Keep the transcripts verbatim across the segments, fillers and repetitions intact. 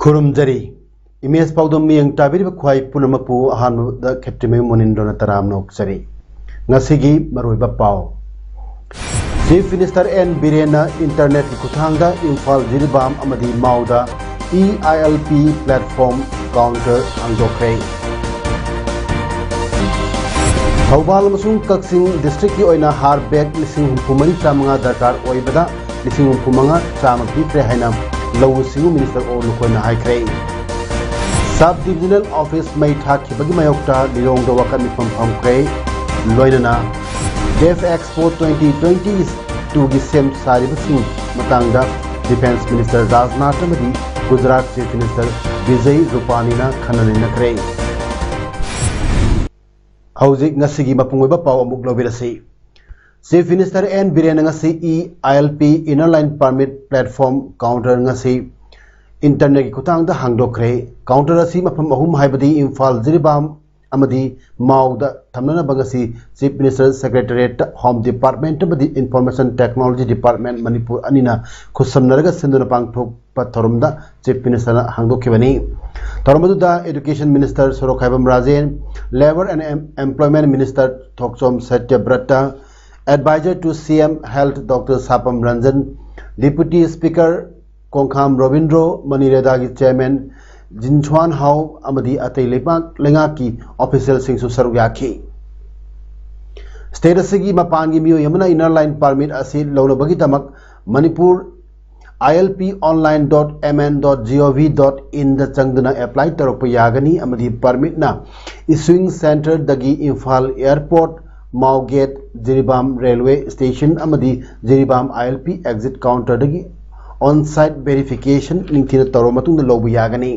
ꯈꯨꯔꯨꯝꯖꯔꯤ꯫ Image ꯄꯥꯎꯗꯝ ꯃꯤꯠꯌꯦꯡ ꯇꯥꯕꯤꯔꯤꯕ ꯈ꯭ꯋꯥꯏ ꯄꯨꯝꯅꯃꯛꯄꯨ ꯑꯍꯥꯟꯕꯗ ꯈꯦꯇ꯭ꯔꯤꯃꯌꯨꯝ ꯃꯣꯅꯤꯟꯗ꯭ꯔꯣꯅ ꯇꯔꯥꯝꯅ ꯑꯣꯛꯆꯔꯤ꯫ ꯉꯁꯤꯒꯤ ꯃꯔꯨꯑꯣꯏꯕ ꯄꯥꯎ꯫ ꯆꯤꯐ ꯃꯤꯅꯤꯁꯇꯔ ꯑꯦꯟ ꯕꯤꯔꯦꯟꯅ ꯏꯟꯇꯔꯅꯦꯠꯀꯤ ꯈꯨꯠꯊꯥꯡꯗ ꯏꯝꯐꯥꯜ, ꯖꯤꯔꯤꯕꯥꯝ ꯑꯃꯗꯤ ꯃꯥꯎꯗ E I L P platform counter ꯍꯥꯡꯗꯣꯛꯈ꯭ꯔꯦ꯫ ꯊꯧꯕꯥꯜ ꯑꯃꯁꯨꯡ ꯀꯛꯆꯤꯡ ꯗꯤꯁꯇ꯭ꯔꯤꯛꯀꯤ ꯑꯣꯏꯅ ꯍꯥꯔ ꯕꯦꯒ ꯂꯤꯁꯤꯡ ꯍꯨꯝꯐꯨ ꯃꯔꯤ ꯆꯥꯃꯉꯥ ꯗꯔꯀꯥꯔ ꯑꯣꯏꯕꯗ ꯂꯤꯁꯤꯡ ꯍꯨꯝꯐꯨ ꯃꯉꯥ ꯆꯥꯝꯃ ꯄꯤꯈ꯭ꯔꯦ ꯍꯥꯏꯅ ꯂꯧꯎ ꯁꯤꯡꯎ ꯃꯤꯅꯤꯁꯇꯔ ꯑꯣ ꯂꯨꯀꯣꯏꯅ ꯍꯥꯏꯈ꯭ꯔꯦ꯫ ꯁꯕ ꯗꯤꯕꯤꯖꯅꯦꯜ ꯑꯣꯐꯤꯁ ꯃꯩ ꯊꯥꯈꯤꯕꯒꯤ ꯃꯥꯌꯣꯛꯇ ꯂꯤꯂꯣꯡꯗ ꯋꯥꯀꯠ ꯃꯤꯐꯝ ꯐꯝꯈ꯭ꯔꯦ꯫ ꯂꯣꯏꯅꯅ ꯗꯦꯐ ꯑꯦꯛꯁꯄꯣ ꯇ꯭ꯋꯦꯟꯇꯤ ꯇ꯭ꯋꯦꯟꯇꯤ ꯇꯨꯒꯤ ꯁꯦꯝ ꯁꯥꯔꯤꯕꯁꯤꯡ ꯃꯇꯥꯡꯗ ꯗꯤꯐꯦꯟꯁ ꯃꯤꯅꯤꯁꯇꯔ ꯔꯥꯖꯅꯥꯊ ꯑꯃꯗꯤ ꯒꯨꯖꯔꯥꯠ ꯆꯤꯐ ꯃꯤꯅꯤꯁꯇꯔ ꯕꯤꯖꯩ ꯔꯨꯄꯥꯅꯤꯅ ꯈꯟꯅ ꯅꯩꯅꯈ꯭ꯔꯦ꯫ ꯍꯧꯖꯤꯛ ꯉꯁꯤꯒꯤ ꯃꯄꯨꯡ ꯑꯣꯏꯕ ꯄꯥꯎ ꯑꯃꯨꯛ ꯂꯧꯕꯤꯔꯁꯤ꯫ ꯆꯤꯐ ꯃꯤꯅꯤꯁꯇꯔ ꯑꯦꯟ ꯕꯤꯔꯦꯟꯅ ꯉꯁꯤ E I L P, inner line permit platform counter ꯉꯁꯤ ꯏꯟꯇꯔꯅꯦꯠꯀꯤ ꯈꯨꯠꯊꯥꯡꯗ ꯍꯥꯡꯗꯣꯛꯈ꯭ꯔꯦ꯫ ꯀꯥꯎꯟꯇꯔ ꯑꯁꯤ ꯃꯐꯝ ꯑꯍꯨꯝ, ꯍꯥꯏꯕꯗꯤ ꯏꯝꯐꯥꯜ, ꯖꯤꯔꯤꯕꯥꯝ ꯑꯃꯗꯤ ꯃꯥꯎꯗ ꯊꯝꯅꯅꯕ ꯉꯁꯤ chief minister secretariat, home department ꯑꯃꯗꯤ ꯏꯟꯐꯣꯔꯃꯦꯁꯟ ꯇꯦꯛꯅꯣꯂꯣꯖꯤ ꯗꯤꯄꯥꯔꯠꯃꯦꯟꯠ ꯃꯅꯤꯄꯨꯔ ꯑꯅꯤꯅ ꯈꯨꯠꯁꯝꯅꯔꯒ ꯁꯤꯟꯗꯨꯅ ꯄꯥꯡꯊꯣꯛꯄ ꯊꯧꯔꯝꯗ ꯆꯤꯐ ꯃꯤꯅꯤꯁꯇꯔꯅ ꯍꯥꯡꯗꯣꯛꯈꯤꯕꯅꯤ꯫ ꯊꯧꯔꯝ ꯑꯗꯨꯗ education minister Sorokhaibam Rajen, labour and ꯑꯦꯝ-, employment minister Thokchom Satyabrata, adviser to C M health doctor Sapam Ranjan, deputy speaker Kongkham Robindro, ꯃꯅꯤꯔꯦꯗꯥꯒꯤ ꯆꯤꯌꯔꯃꯦꯟ ꯖꯤꯟꯁ꯭ꯋꯥꯟ ꯍꯥꯎ ꯑꯃꯗꯤ ꯑꯇꯩ ꯂꯩꯕꯥꯛ ꯂꯩꯉꯥꯛꯀꯤ ꯑꯣꯐꯤꯁꯤꯌꯦꯜꯁꯤꯡꯁꯨ ꯁꯔꯨꯛ ꯌꯥꯈꯤ꯫ ꯁ꯭ꯇꯦꯠ ꯑꯁꯤꯒꯤ ꯃꯄꯥꯟꯒꯤ ꯃꯤꯑꯣꯏ ꯑꯃꯅ ꯏꯅꯔ ꯂꯥꯏꯟ ꯄꯥꯔꯃꯤꯠ ꯑꯁꯤ ꯂꯧꯅꯕꯒꯤꯗꯃꯛ Manipur I L P online dot M N dot G O V dot in ꯗ ꯆꯪꯗꯨꯅ ꯑꯦꯄ꯭ꯂꯥꯏ ꯇꯧꯔꯛꯄ ꯌꯥꯒꯅꯤ ꯑꯃꯗꯤ ꯄꯥꯔꯃꯤꯠꯅ ꯏꯁꯨꯋꯤꯡ ꯁꯦꯟꯇꯔꯗꯒꯤ Imphal airport, Mao gate, Jiribam railway station ꯑꯃꯗꯤ Jiribam I L P exit ꯀꯥꯎꯟꯇꯔꯗꯒꯤ on-site verification ꯅꯤꯡꯊꯤꯅ ꯇꯧꯔꯕ ꯃꯇꯨꯡꯗ ꯂꯧꯕ ꯌꯥꯒꯅꯤ꯫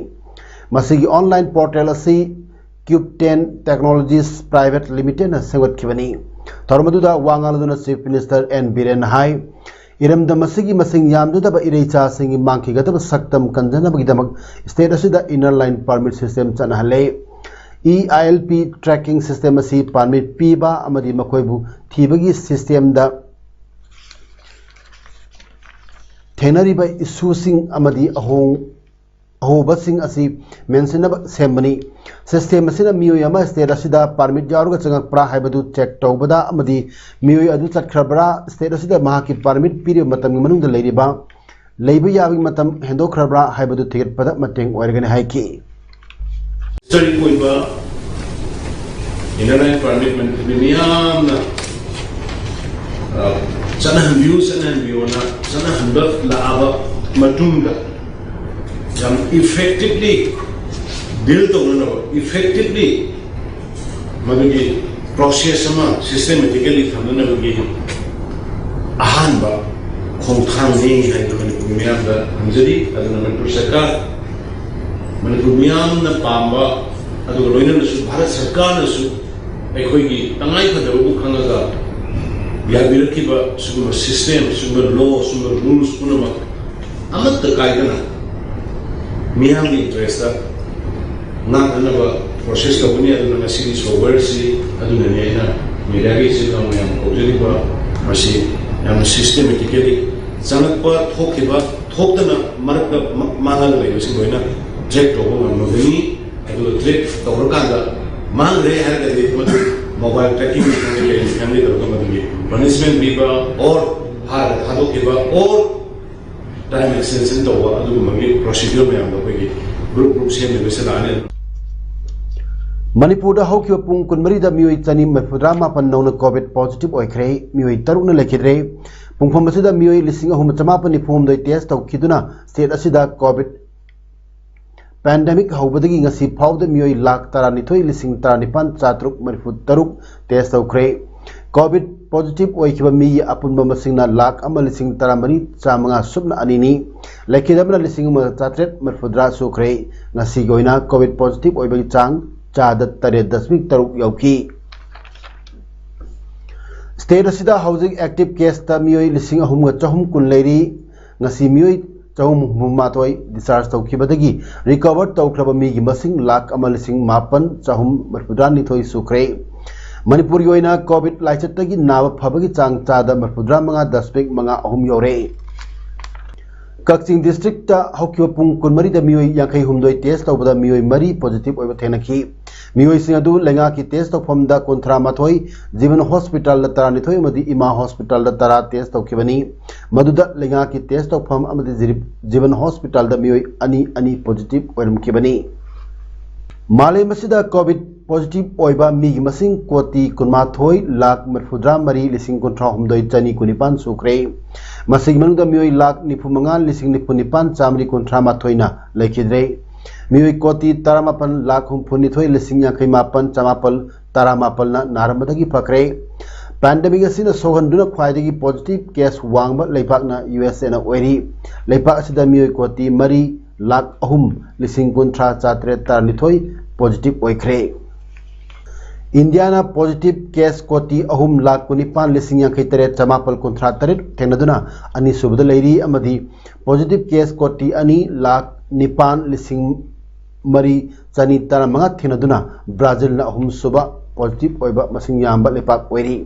ꯃꯁꯤꯒꯤ online portal ꯑꯁꯤ Cube ten Technologies Private Limitedꯅ ꯁꯦꯝꯒꯠꯈꯤꯕꯅꯤ꯫ ꯊꯧꯔꯝ ꯑꯗꯨꯗ ꯋꯥ ꯉꯥꯡꯂꯗꯨꯅ Chief Minister N Birenꯅ ꯍꯥꯏ, ꯏꯔꯝꯗꯝ ꯑꯁꯤꯒꯤ ꯃꯁꯤꯡ ꯌꯥꯝꯖꯗꯕ ꯏꯔꯩꯆꯥꯁꯤꯡꯒꯤ ꯃꯥꯡꯈꯤꯒꯗꯕ ꯁꯛꯇꯝ ꯀꯟꯖꯅꯕꯒꯤꯗꯃꯛ state ꯑꯁꯤꯗ Inner Line Permit System ꯆꯠꯅꯍꯜꯂꯦ꯫ E I L P tracking system ꯑꯁꯤ permit ꯄꯤꯕ ꯑꯃꯗꯤ ꯃꯈꯣꯏꯕꯨ ꯊꯤꯕꯒꯤ systemꯗ ꯊꯦꯡꯅꯔꯤꯕ issueꯁꯤꯡ ꯑꯃꯗꯤ ꯑꯍꯣꯡ ꯑꯍꯣꯕꯁꯤꯡ ꯑꯁꯤ ꯃꯦꯟꯁꯤꯟꯅꯕ ꯁꯦꯝꯕꯅꯤ꯫ System ꯑꯁꯤꯅ ꯃꯤꯑꯣꯏ ꯑꯃ state ꯑꯁꯤꯗ permit ꯌꯥꯎꯔꯒ ꯆꯪꯉꯛꯄ꯭ꯔꯥ ꯍꯥꯏꯕꯗꯨ check ꯇꯧꯕꯗ ꯑꯃꯗꯤ ꯃꯤꯑꯣꯏ ꯑꯗꯨ ꯆꯠꯈ꯭ꯔꯕ꯭ꯔꯥ, state ꯑꯁꯤꯗ ꯃꯍꯥꯛꯀꯤ permit ꯄꯤꯔꯤꯕ ꯃꯇꯝꯒꯤ ꯃꯅꯨꯡꯗ ꯂꯩꯔꯤꯕ, ꯂꯩꯕ ꯌꯥꯕꯒꯤ ꯃꯇꯝ ꯍꯦꯟꯗꯣꯛꯈ꯭ꯔꯕ꯭ꯔꯥ ꯍꯥꯏꯕꯗꯨ ꯊꯤꯒꯠꯄꯗ ꯃꯇꯦꯡ ꯑꯣꯏꯔꯒꯅꯤ ꯍꯥꯏꯈꯤ꯫ ꯍꯤꯁꯇꯣꯔꯤꯛ ꯑꯣꯏꯕ Inner Line Permit ꯃꯅꯤꯄꯨꯔ ꯃꯤꯌꯥꯝꯅ, ꯑ, ꯆꯠꯅꯍꯟꯕꯤꯌꯨ, ꯆꯠꯅꯍꯟꯕꯤꯌꯨꯅ ꯆꯠꯅꯍꯟꯕ ꯂꯥꯛꯑꯕ ꯃꯇꯨꯡꯗ ꯌꯥꯝ effectively deal ꯇꯧꯅꯅꯕ, effectively ꯃꯗꯨꯒꯤ process ꯑꯃ systematically ꯊꯝꯅꯅꯕꯒꯤ ꯑꯍꯥꯟꯕ ꯈꯣꯡꯊꯥꯡꯅꯤ ꯍꯥꯏꯗꯨ ꯃꯅꯤꯄꯨꯔ ꯃꯤꯌꯥꯝꯗ ꯊꯝꯖꯔꯤ꯫ ꯑꯗꯨꯅ ꯃꯅꯤꯄꯨꯔ ꯁꯔꯀꯥꯔ, ꯃꯅꯤꯄꯨꯔ ꯃꯤꯌꯥꯝꯅ ꯄꯥꯝꯕ, ꯑꯗꯨꯒ ꯂꯣꯏꯅꯅꯁꯨ ꯚꯥꯔꯠ ꯁꯔꯀꯥꯔꯅꯁꯨ ꯑꯩꯈꯣꯏꯒꯤ ꯇꯉꯥꯏ ꯐꯗꯕꯕꯨ ꯈꯪꯉꯒ ꯌꯥꯕꯤꯔꯛꯈꯤꯕ ꯁꯤꯒꯨꯝꯕ system, ꯁꯤꯒꯨꯝꯕ law, ꯁꯤꯒꯨꯝꯕ rules ꯄꯨꯝꯅꯃꯛ ꯑꯃꯠꯇ ꯀꯥꯏꯗꯅ ꯃꯤꯌꯥꯝꯒꯤ interest ꯉꯥꯛꯅꯅꯕ process ꯇꯧꯒꯅꯤ꯫ ꯑꯗꯨꯅ ꯉꯁꯤꯒꯤ softwareꯁꯤ ꯑꯗꯨꯅꯅꯤ ꯑꯩꯅ mediaꯒꯤ ꯏꯆꯤꯜ ꯏꯅꯥꯎ ꯃꯌꯥꯝ ꯀꯧꯖꯔꯤꯕ, ꯃꯁꯤ ꯌꯥꯝꯅ systematically ꯆꯪꯂꯛꯄ, ꯊꯣꯛꯈꯤꯕ, ꯊꯣꯛꯇꯅ ꯃꯔꯛꯇ ꯃ-, ꯃꯥꯡꯍꯜꯂ ꯂꯩꯕꯁꯤꯡ ꯂꯣꯏꯅ track ꯇꯧꯕ ꯉꯝꯃꯒꯅꯤ꯫ ꯑꯗꯨꯒ track ꯇꯧꯔꯀꯥꯟꯗ ꯃꯥꯡꯈ꯭ꯔꯦ ꯍꯥꯏꯔꯒꯗꯤ ꯃꯗꯨ mobile tracking ꯈꯪꯗꯦ, ꯀꯔꯤ ꯈꯪꯗꯦ ꯇꯧꯔꯒ ꯃꯗꯨꯒꯤ punishment ꯄꯤꯕ or ꯐꯥꯔ ꯊꯥꯗꯣꯛꯈꯤꯕ or time extension ꯇꯧꯕ, ꯑꯗꯨꯒꯨꯝꯕꯒꯤ procedure ꯃꯌꯥꯝꯗꯣ ꯑꯩꯈꯣꯏꯒꯤ group group ꯁꯦꯝꯃꯤꯕ ꯁꯤꯂꯥꯛꯑꯅꯤ꯫ ꯃꯅꯤꯄꯨꯔꯗ ꯍꯧꯈꯤꯕ ꯄꯨꯡ ꯀꯨꯟꯃꯔꯤꯗ ꯃꯤꯑꯣꯏ ꯆꯅꯤ ꯃꯔꯤꯐꯨꯇꯔꯥ ꯃꯥꯄꯟ ꯅꯧꯅ COVID positive ꯑꯣꯏꯈ꯭ꯔꯦ꯫ ꯃꯤꯑꯣꯏ ꯇꯔꯨꯛꯅ ꯂꯩꯈꯤꯗ꯭ꯔꯦ꯫ ꯄꯨꯡꯐꯝ ꯑꯁꯤꯗ ꯃꯤꯑꯣꯏ ꯂꯤꯁꯤꯡ ꯑꯍꯨꯝ ꯆꯃꯥꯄꯟ ꯅꯤꯐꯨ ꯍꯨꯝꯗꯣꯏ test ꯇꯧꯈꯤꯗꯨꯅ state ꯑꯁꯤꯗ COVID pandemic ꯍꯧꯕꯗꯒꯤ ꯉꯁꯤ ꯐꯥꯎꯕꯗ ꯃꯤꯑꯣꯏ ꯂꯥꯈ ꯇꯔꯥꯅꯤꯊꯣꯏ ꯂꯤꯁꯤꯡ ꯇꯔꯥꯅꯤꯄꯥꯟ ꯆꯥꯇ꯭ꯔꯨꯛ ꯃꯔꯤꯐꯨ ꯇꯔꯨꯛ test ꯇꯧꯈ꯭ꯔꯦ꯫ COVID positive ꯑꯣꯏꯈꯤꯕ ꯃꯤꯒꯤ ꯑꯄꯨꯟꯕ ꯃꯁꯤꯡꯅ ꯂꯥꯈ ꯑꯃ ꯂꯤꯁꯤꯡ ꯇꯔꯥꯃꯔꯤ ꯆꯥꯃꯉꯥ ꯁꯨꯞꯅ ꯑꯅꯤꯅꯤ꯫ ꯂꯩꯈꯤꯗꯕꯅ ꯂꯤꯁꯤꯡ ꯑꯃ ꯆꯥꯇ꯭ꯔꯦꯠ ꯃꯔꯤꯐꯨꯇꯔꯥ ꯁꯨꯈ꯭ꯔꯦ꯫ ꯉꯁꯤꯒꯤ ꯑꯣꯏꯅ COVID positive ꯑꯣꯏꯕꯒꯤ ꯆꯥꯡ ꯆꯥꯗ ꯇꯔꯦꯠ ꯗꯁꯃꯤꯛ ꯇꯔꯨꯛ ꯌꯧꯈꯤ꯫ State ꯑꯁꯤꯗ ꯍꯧꯖꯤꯛ active caseꯇ ꯃꯤꯑꯣꯏ ꯂꯤꯁꯤꯡ ꯑꯍꯨꯝꯒ ꯆꯍꯨꯝ ꯀꯨꯟ ꯂꯩꯔꯤ꯫ ꯉꯁꯤ ꯃꯤꯑꯣꯏ ꯆꯍꯨꯝ ꯍꯨꯝꯐꯨ ꯃꯥꯊꯣꯏ discharge ꯇꯧꯈꯤꯕꯗꯒꯤ recover ꯇꯧꯈ꯭ꯔꯕ ꯃꯤꯒꯤ ꯃꯁꯤꯡ ꯂꯥꯈ ꯑꯃ ꯂꯤꯁꯤꯡ ꯃꯥꯄꯟ ꯆꯍꯨꯝ ꯃꯔꯤꯐꯨꯇꯔꯥꯅꯤꯊꯣꯏ ꯁꯨꯈ꯭ꯔꯦ꯫ ꯃꯅꯤꯄꯨꯔꯒꯤ ꯑꯣꯏꯅ COVID ꯂꯥꯏꯆꯠꯇꯒꯤ ꯅꯥꯕ ꯐꯕꯒꯤ ꯆꯥꯡ ꯆꯥꯗ ꯃꯔꯤꯐꯨꯇꯔꯥ ꯃꯉꯥ ꯗꯁꯃꯤꯛ ꯃꯉꯥ ꯑꯍꯨꯝ ꯌꯧꯔꯦ꯫ ꯀꯛꯆꯤꯡ districtꯇ ꯍꯧꯈꯤꯕ ꯄꯨꯡ ꯀꯨꯟꯃꯔꯤꯗ ꯃꯤꯑꯣꯏ ꯌꯥꯡꯈꯩ ꯍꯨꯝꯗꯣꯏ test ꯇꯧꯕꯗ ꯃꯤꯑꯣꯏ ꯃꯔꯤ positive ꯑꯣꯏꯕ ꯊꯦꯡꯅꯈꯤ꯫ ꯃꯤꯑꯣꯏꯁꯤꯡ ꯑꯗꯨ ꯂꯩꯉꯥꯛꯀꯤ test ꯇꯧꯐꯝꯗ ꯀꯨꯟꯊ꯭ꯔꯥ ꯃꯥꯊꯣꯏ, ꯖꯤꯕꯟ hospitalꯗ ꯇꯔꯥꯅꯤꯊꯣꯏ ꯑꯃꯗꯤ ꯏꯃꯥ hospitalꯗ ꯇꯔꯥ test ꯇꯧꯈꯤꯕꯅꯤ꯫ ꯃꯗꯨꯗ ꯂꯩꯉꯥꯛꯀꯤ test ꯇꯧꯐꯝ ꯑꯃꯗꯤ ꯖꯤꯔꯤꯞ-, ꯖꯤꯕꯟ hospitalꯗ ꯃꯤꯑꯣꯏ ꯑꯅꯤ ꯑꯅꯤ positive ꯑꯣꯏꯔꯝꯈꯤꯕꯅꯤ꯫ ꯃꯥꯂꯦꯝ ꯑꯁꯤꯗ COVID positive ꯑꯣꯏꯕ ꯃꯤꯒꯤ ꯃꯁꯤꯡ ꯀꯣꯇꯤ ꯀꯨꯟꯃꯥꯊꯣꯏ ꯂꯥꯈ ꯃꯔꯤꯐꯨꯇꯔꯥ ꯃꯔꯤ ꯂꯤꯁꯤꯡ ꯀꯨꯟꯊ꯭ꯔꯥ ꯍꯨꯝꯗꯣꯏ ꯆꯅꯤ ꯀꯨꯟꯅꯤꯄꯥꯟ ꯁꯨꯈ꯭ꯔꯦ꯫ ꯃꯁꯤꯒꯤ ꯃꯅꯨꯡꯗ ꯃꯤꯑꯣꯏ ꯂꯥꯈ ꯅꯤꯐꯨ ꯃꯉꯥ ꯂꯤꯁꯤꯡ ꯅꯤꯐꯨ ꯅꯤꯄꯥꯟ ꯆꯥꯃꯔꯤ ꯀꯨꯟꯊ꯭ꯔꯥ ꯃꯥꯊꯣꯏꯅ ꯂꯩꯈꯤꯗ꯭ꯔꯦ꯫ ꯃꯤꯑꯣꯏ ꯀꯣꯇꯤ ꯇꯔꯥꯃꯥꯄꯟ ꯂꯥꯈ ꯍꯨꯝꯐꯨꯅꯤꯊꯣꯏ ꯂꯤꯁꯤꯡ ꯌꯥꯡꯈꯩ ꯃꯥꯄꯟ ꯆꯃꯥꯄꯜ ꯇꯔꯥꯃꯥꯄꯜꯅ ꯅꯥꯔꯝꯕꯗꯒꯤ ꯐꯈ꯭ꯔꯦ꯫ Pandemic ꯑꯁꯤꯅ ꯁꯣꯛꯍꯟꯗꯨꯅ ꯈ꯭ꯋꯥꯏꯗꯒꯤ positive case ꯋꯥꯡꯕ ꯂꯩꯕꯥꯛꯅ USAꯅ ꯑꯣꯏꯔꯤ꯫ ꯂꯩꯕꯥꯛ ꯑꯁꯤꯗ ꯃꯤꯑꯣꯏ ꯀꯣꯇꯤ ꯃꯔꯤ ꯂꯥꯈ ꯑꯍꯨꯝ ꯂꯤꯁꯤꯡ ꯀꯨꯟꯊ꯭ꯔꯥ ꯆꯥꯇ꯭ꯔꯦꯠ ꯇꯔꯥꯅꯤꯊꯣꯏ positive ꯑꯣꯏꯈ꯭ꯔꯦ꯫ ꯏꯟꯗꯤꯌꯥꯅ positive case ꯀꯣꯇꯤ ꯑꯍꯨꯝ ꯂꯥꯈ ꯀꯨꯟꯅꯤꯄꯥꯟ ꯂꯤꯁꯤꯡ ꯌꯥꯡꯈꯩ ꯇꯔꯦꯠ ꯆꯃꯥꯄꯜ ꯀꯨꯟꯊ꯭ꯔꯥ ꯇꯔꯦꯠ ꯊꯦꯡꯅꯗꯨꯅ ꯑꯅꯤꯁꯨꯕꯗ ꯂꯩꯔꯤ ꯑꯃꯗꯤ positive case ꯀꯣꯇꯤ ꯑꯅꯤ ꯂꯥꯈ ꯅꯤꯄꯥꯟ ꯂꯤꯁꯤꯡ ꯃꯔꯤ ꯆꯅꯤ ꯇꯔꯥꯃꯉꯥ ꯊꯦꯡꯅꯗꯨꯅ ꯕ꯭ꯔꯥꯖꯤꯜꯅ ꯑꯍꯨꯝꯁꯨꯕ positive ꯑꯣꯏꯕ ꯃꯁꯤꯡ ꯌꯥꯝꯕ ꯂꯩꯄꯥꯛ ꯑꯣꯏꯔꯤ꯫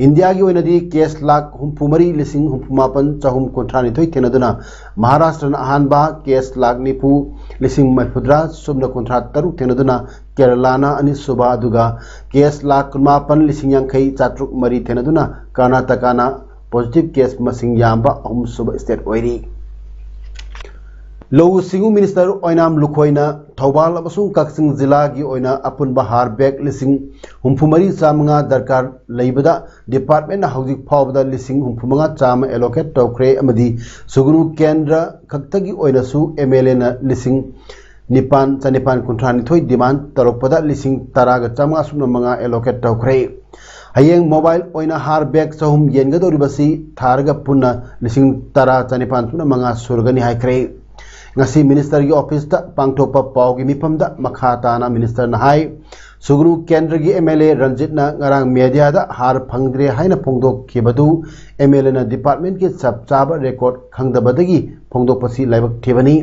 ꯏꯟꯗꯤꯌꯥꯒꯤ ꯑꯣꯏꯅꯗꯤ case ꯂꯥꯈ ꯍꯨꯝꯐꯨ ꯃꯔꯤ ꯂꯤꯁꯤꯡ ꯍꯨꯝꯐꯨ ꯃꯥꯄꯟ ꯆꯍꯨꯝ ꯀꯨꯟꯊ꯭ꯔꯥ ꯅꯤꯊꯣꯏ ꯊꯦꯡꯅꯗꯨꯅ ꯃꯍꯥꯔꯥꯁꯇ꯭ꯔꯅ ꯑꯍꯥꯟꯕ, case ꯂꯥꯈ ꯅꯤꯐꯨ ꯂꯤꯁꯤꯡ ꯃꯔꯤꯐꯨꯇꯔꯥ ꯁꯨꯞꯅ ꯀꯨꯟꯊ꯭ꯔꯥ ꯇꯔꯨꯛ ꯊꯦꯡꯅꯗꯨꯅ ꯀꯦꯔꯂꯥꯅ ꯑꯅꯤꯁꯨꯕ, ꯑꯗꯨꯒ case ꯂꯥꯈ ꯀꯨꯟꯃꯥꯄꯟ ꯂꯤꯁꯤꯡ ꯌꯥꯡꯈꯩ ꯆꯥꯇ꯭ꯔꯨꯛ ꯃꯔꯤ ꯊꯦꯡꯅꯗꯨꯅ ꯀꯔꯅꯥꯇꯀꯥꯅ positive case ꯃꯁꯤꯡ ꯌꯥꯝꯕ ꯑꯍꯨꯝꯁꯨꯕ state ꯑꯣꯏꯔꯤ꯫ ꯂꯧꯎ ꯁꯤꯡꯎ minister ꯑꯣꯏꯅꯥꯝ ꯂꯨꯈꯣꯏꯅ ꯊꯧꯕꯥꯜ ꯑꯃꯁꯨꯡ ꯀꯛꯆꯤꯡ ꯖꯤꯂꯥꯒꯤ ꯑꯣꯏꯅ ꯑꯄꯨꯟꯕ ꯍꯥꯔ bag ꯂꯤꯁꯤꯡ ꯍꯨꯝꯐꯨ ꯃꯔꯤ ꯆꯥꯃꯉꯥ ꯗꯔꯀꯥꯔ ꯂꯩꯕꯗ departmentꯅ ꯍꯧꯖꯤꯛ ꯐꯥꯎꯕꯗ ꯂꯤꯁꯤꯡ ꯍꯨꯝꯐꯨ ꯃꯉꯥ ꯆꯥꯝꯃ allocate ꯇꯧꯈ꯭ꯔꯦ ꯑꯃꯗꯤ ꯁꯨꯒꯅꯨ ꯀꯦꯟꯗ꯭ꯔ ꯈꯛꯇꯒꯤ ꯑꯣꯏꯅꯁꯨ MLAꯅ ꯂꯤꯁꯤꯡ ꯅꯤꯄꯥꯟ ꯆꯅꯤꯄꯥꯟ ꯀꯨꯟꯊ꯭ꯔꯥ ꯅꯤꯊꯣꯏ demand ꯇꯧꯔꯛꯄꯗ ꯂꯤꯁꯤꯡ ꯇꯔꯥꯒ ꯆꯥꯃꯉꯥ ꯁꯨꯞꯅ ꯃꯉꯥ allocate ꯇꯧꯈ꯭ꯔꯦ꯫ ꯍꯌꯦꯡ ꯃꯣꯕꯥꯏꯜ ꯑꯣꯏꯅ ꯍꯥꯔ ꯕꯦꯒ ꯆꯍꯨꯝ ꯌꯦꯟꯒꯗꯧꯔꯤꯕꯁꯤ ꯊꯥꯔꯒ ꯄꯨꯟꯅ ꯂꯤꯁꯤꯡ ꯇꯔꯥ ꯆꯅꯤꯄꯥꯟ ꯁꯨꯞꯅ ꯃꯉꯥ ꯁꯨꯔꯒꯅꯤ ꯍꯥꯏꯈ꯭ꯔꯦ꯫ ꯉꯁꯤ ꯃꯤꯅꯤꯁꯇꯔꯒꯤ ꯑꯣꯐꯤꯁꯇ ꯄꯥꯡꯊꯣꯛꯄ ꯄꯥꯎꯒꯤ ꯃꯤꯐꯝꯗ ꯃꯈꯥ ꯇꯥꯅ ꯃꯤꯅꯤꯁꯇꯔꯅ ꯍꯥꯏ, ꯁꯨꯒꯅꯨ ꯀꯦꯟꯗ꯭ꯔꯒꯤ ꯑꯦꯝ ꯑꯦꯜ ꯑꯦ ꯔꯟꯖꯤꯠꯅ ꯉꯔꯥꯡ ꯃꯦꯗꯤꯌꯥꯗ ꯍꯥꯔ ꯐꯪꯗ꯭ꯔꯦ ꯍꯥꯏꯅ ꯐꯣꯡꯗꯣꯛꯈꯤꯕꯗꯨ ꯑꯦꯝ ꯑꯦꯜ ꯑꯦꯅ ꯗꯤꯄꯥꯔꯠꯃꯦꯟꯠꯀꯤ ꯆꯞ ꯆꯥꯕ ꯔꯦꯀꯣꯔꯗ ꯈꯪꯗꯕꯗꯒꯤ ꯐꯣꯡꯗꯣꯛꯄꯁꯤ ꯂꯥꯏꯕꯛ ꯊꯤꯕꯅꯤ꯫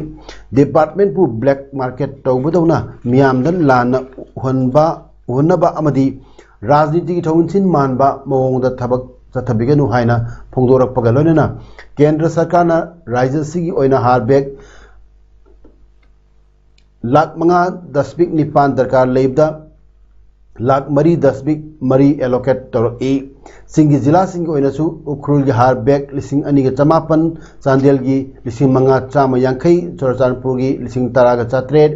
ꯗꯤꯄꯥꯔꯠꯃꯦꯟꯠꯄꯨ ꯕ꯭ꯂꯦꯛ ꯃꯥꯔꯀꯦꯠ ꯇꯧꯕꯗꯧꯅ ꯃꯤꯌꯥꯝꯗ ꯂꯥꯟꯅ ꯎꯍꯟꯕ ꯎꯍꯟꯅꯕ ꯑꯃꯗꯤ ꯔꯥꯖꯅꯤꯇꯤꯒꯤ ꯊꯧꯑꯣꯡꯁꯤꯟ ꯃꯥꯟꯕ ꯃꯑꯣꯡꯗ ꯊꯕꯛ ꯆꯠꯊꯕꯤꯒꯅꯨ ꯍꯥꯏꯅ ꯐꯣꯡꯗꯣꯔꯛꯄꯒ ꯂꯣꯏꯅꯅ ꯀꯦꯟꯗ꯭ꯔ ꯁꯔꯀꯥꯔꯅ ꯔꯥꯖ꯭ꯌ ꯑꯁꯤꯒꯤ ꯑꯣꯏꯅ ꯍꯥꯔ ꯕꯦꯒ ꯂꯥꯈ ꯃꯉꯥ ꯗꯁꯃꯤꯛ ꯅꯤꯄꯥꯟ ꯗꯔꯀꯥꯔ ꯂꯩꯕꯗ ꯂꯥꯈ ꯃꯔꯤ ꯗꯁꯃꯤꯛ ꯃꯔꯤ ꯑꯦꯂꯣꯀꯦꯠ ꯇꯧꯔꯛꯏ꯫ ꯆꯤꯡꯒꯤ ꯖꯤꯂꯥꯁꯤꯡꯒꯤ ꯑꯣꯏꯅꯁꯨ ꯎꯈ꯭ꯔꯨꯜꯒꯤ ꯍꯥꯔ ꯕꯦꯒ ꯂꯤꯁꯤꯡ ꯑꯅꯤꯒ ꯆꯃꯥꯄꯟ, ꯆꯥꯟꯗꯦꯜꯒꯤ ꯂꯤꯁꯤꯡ ꯃꯉꯥ ꯆꯥꯝꯃ ꯌꯥꯡꯈꯩ, ꯆꯨꯔꯆꯥꯟꯄꯨꯔꯒꯤ ꯂꯤꯁꯤꯡ ꯇꯔꯥꯒ ꯆꯥꯇ꯭ꯔꯦꯠ,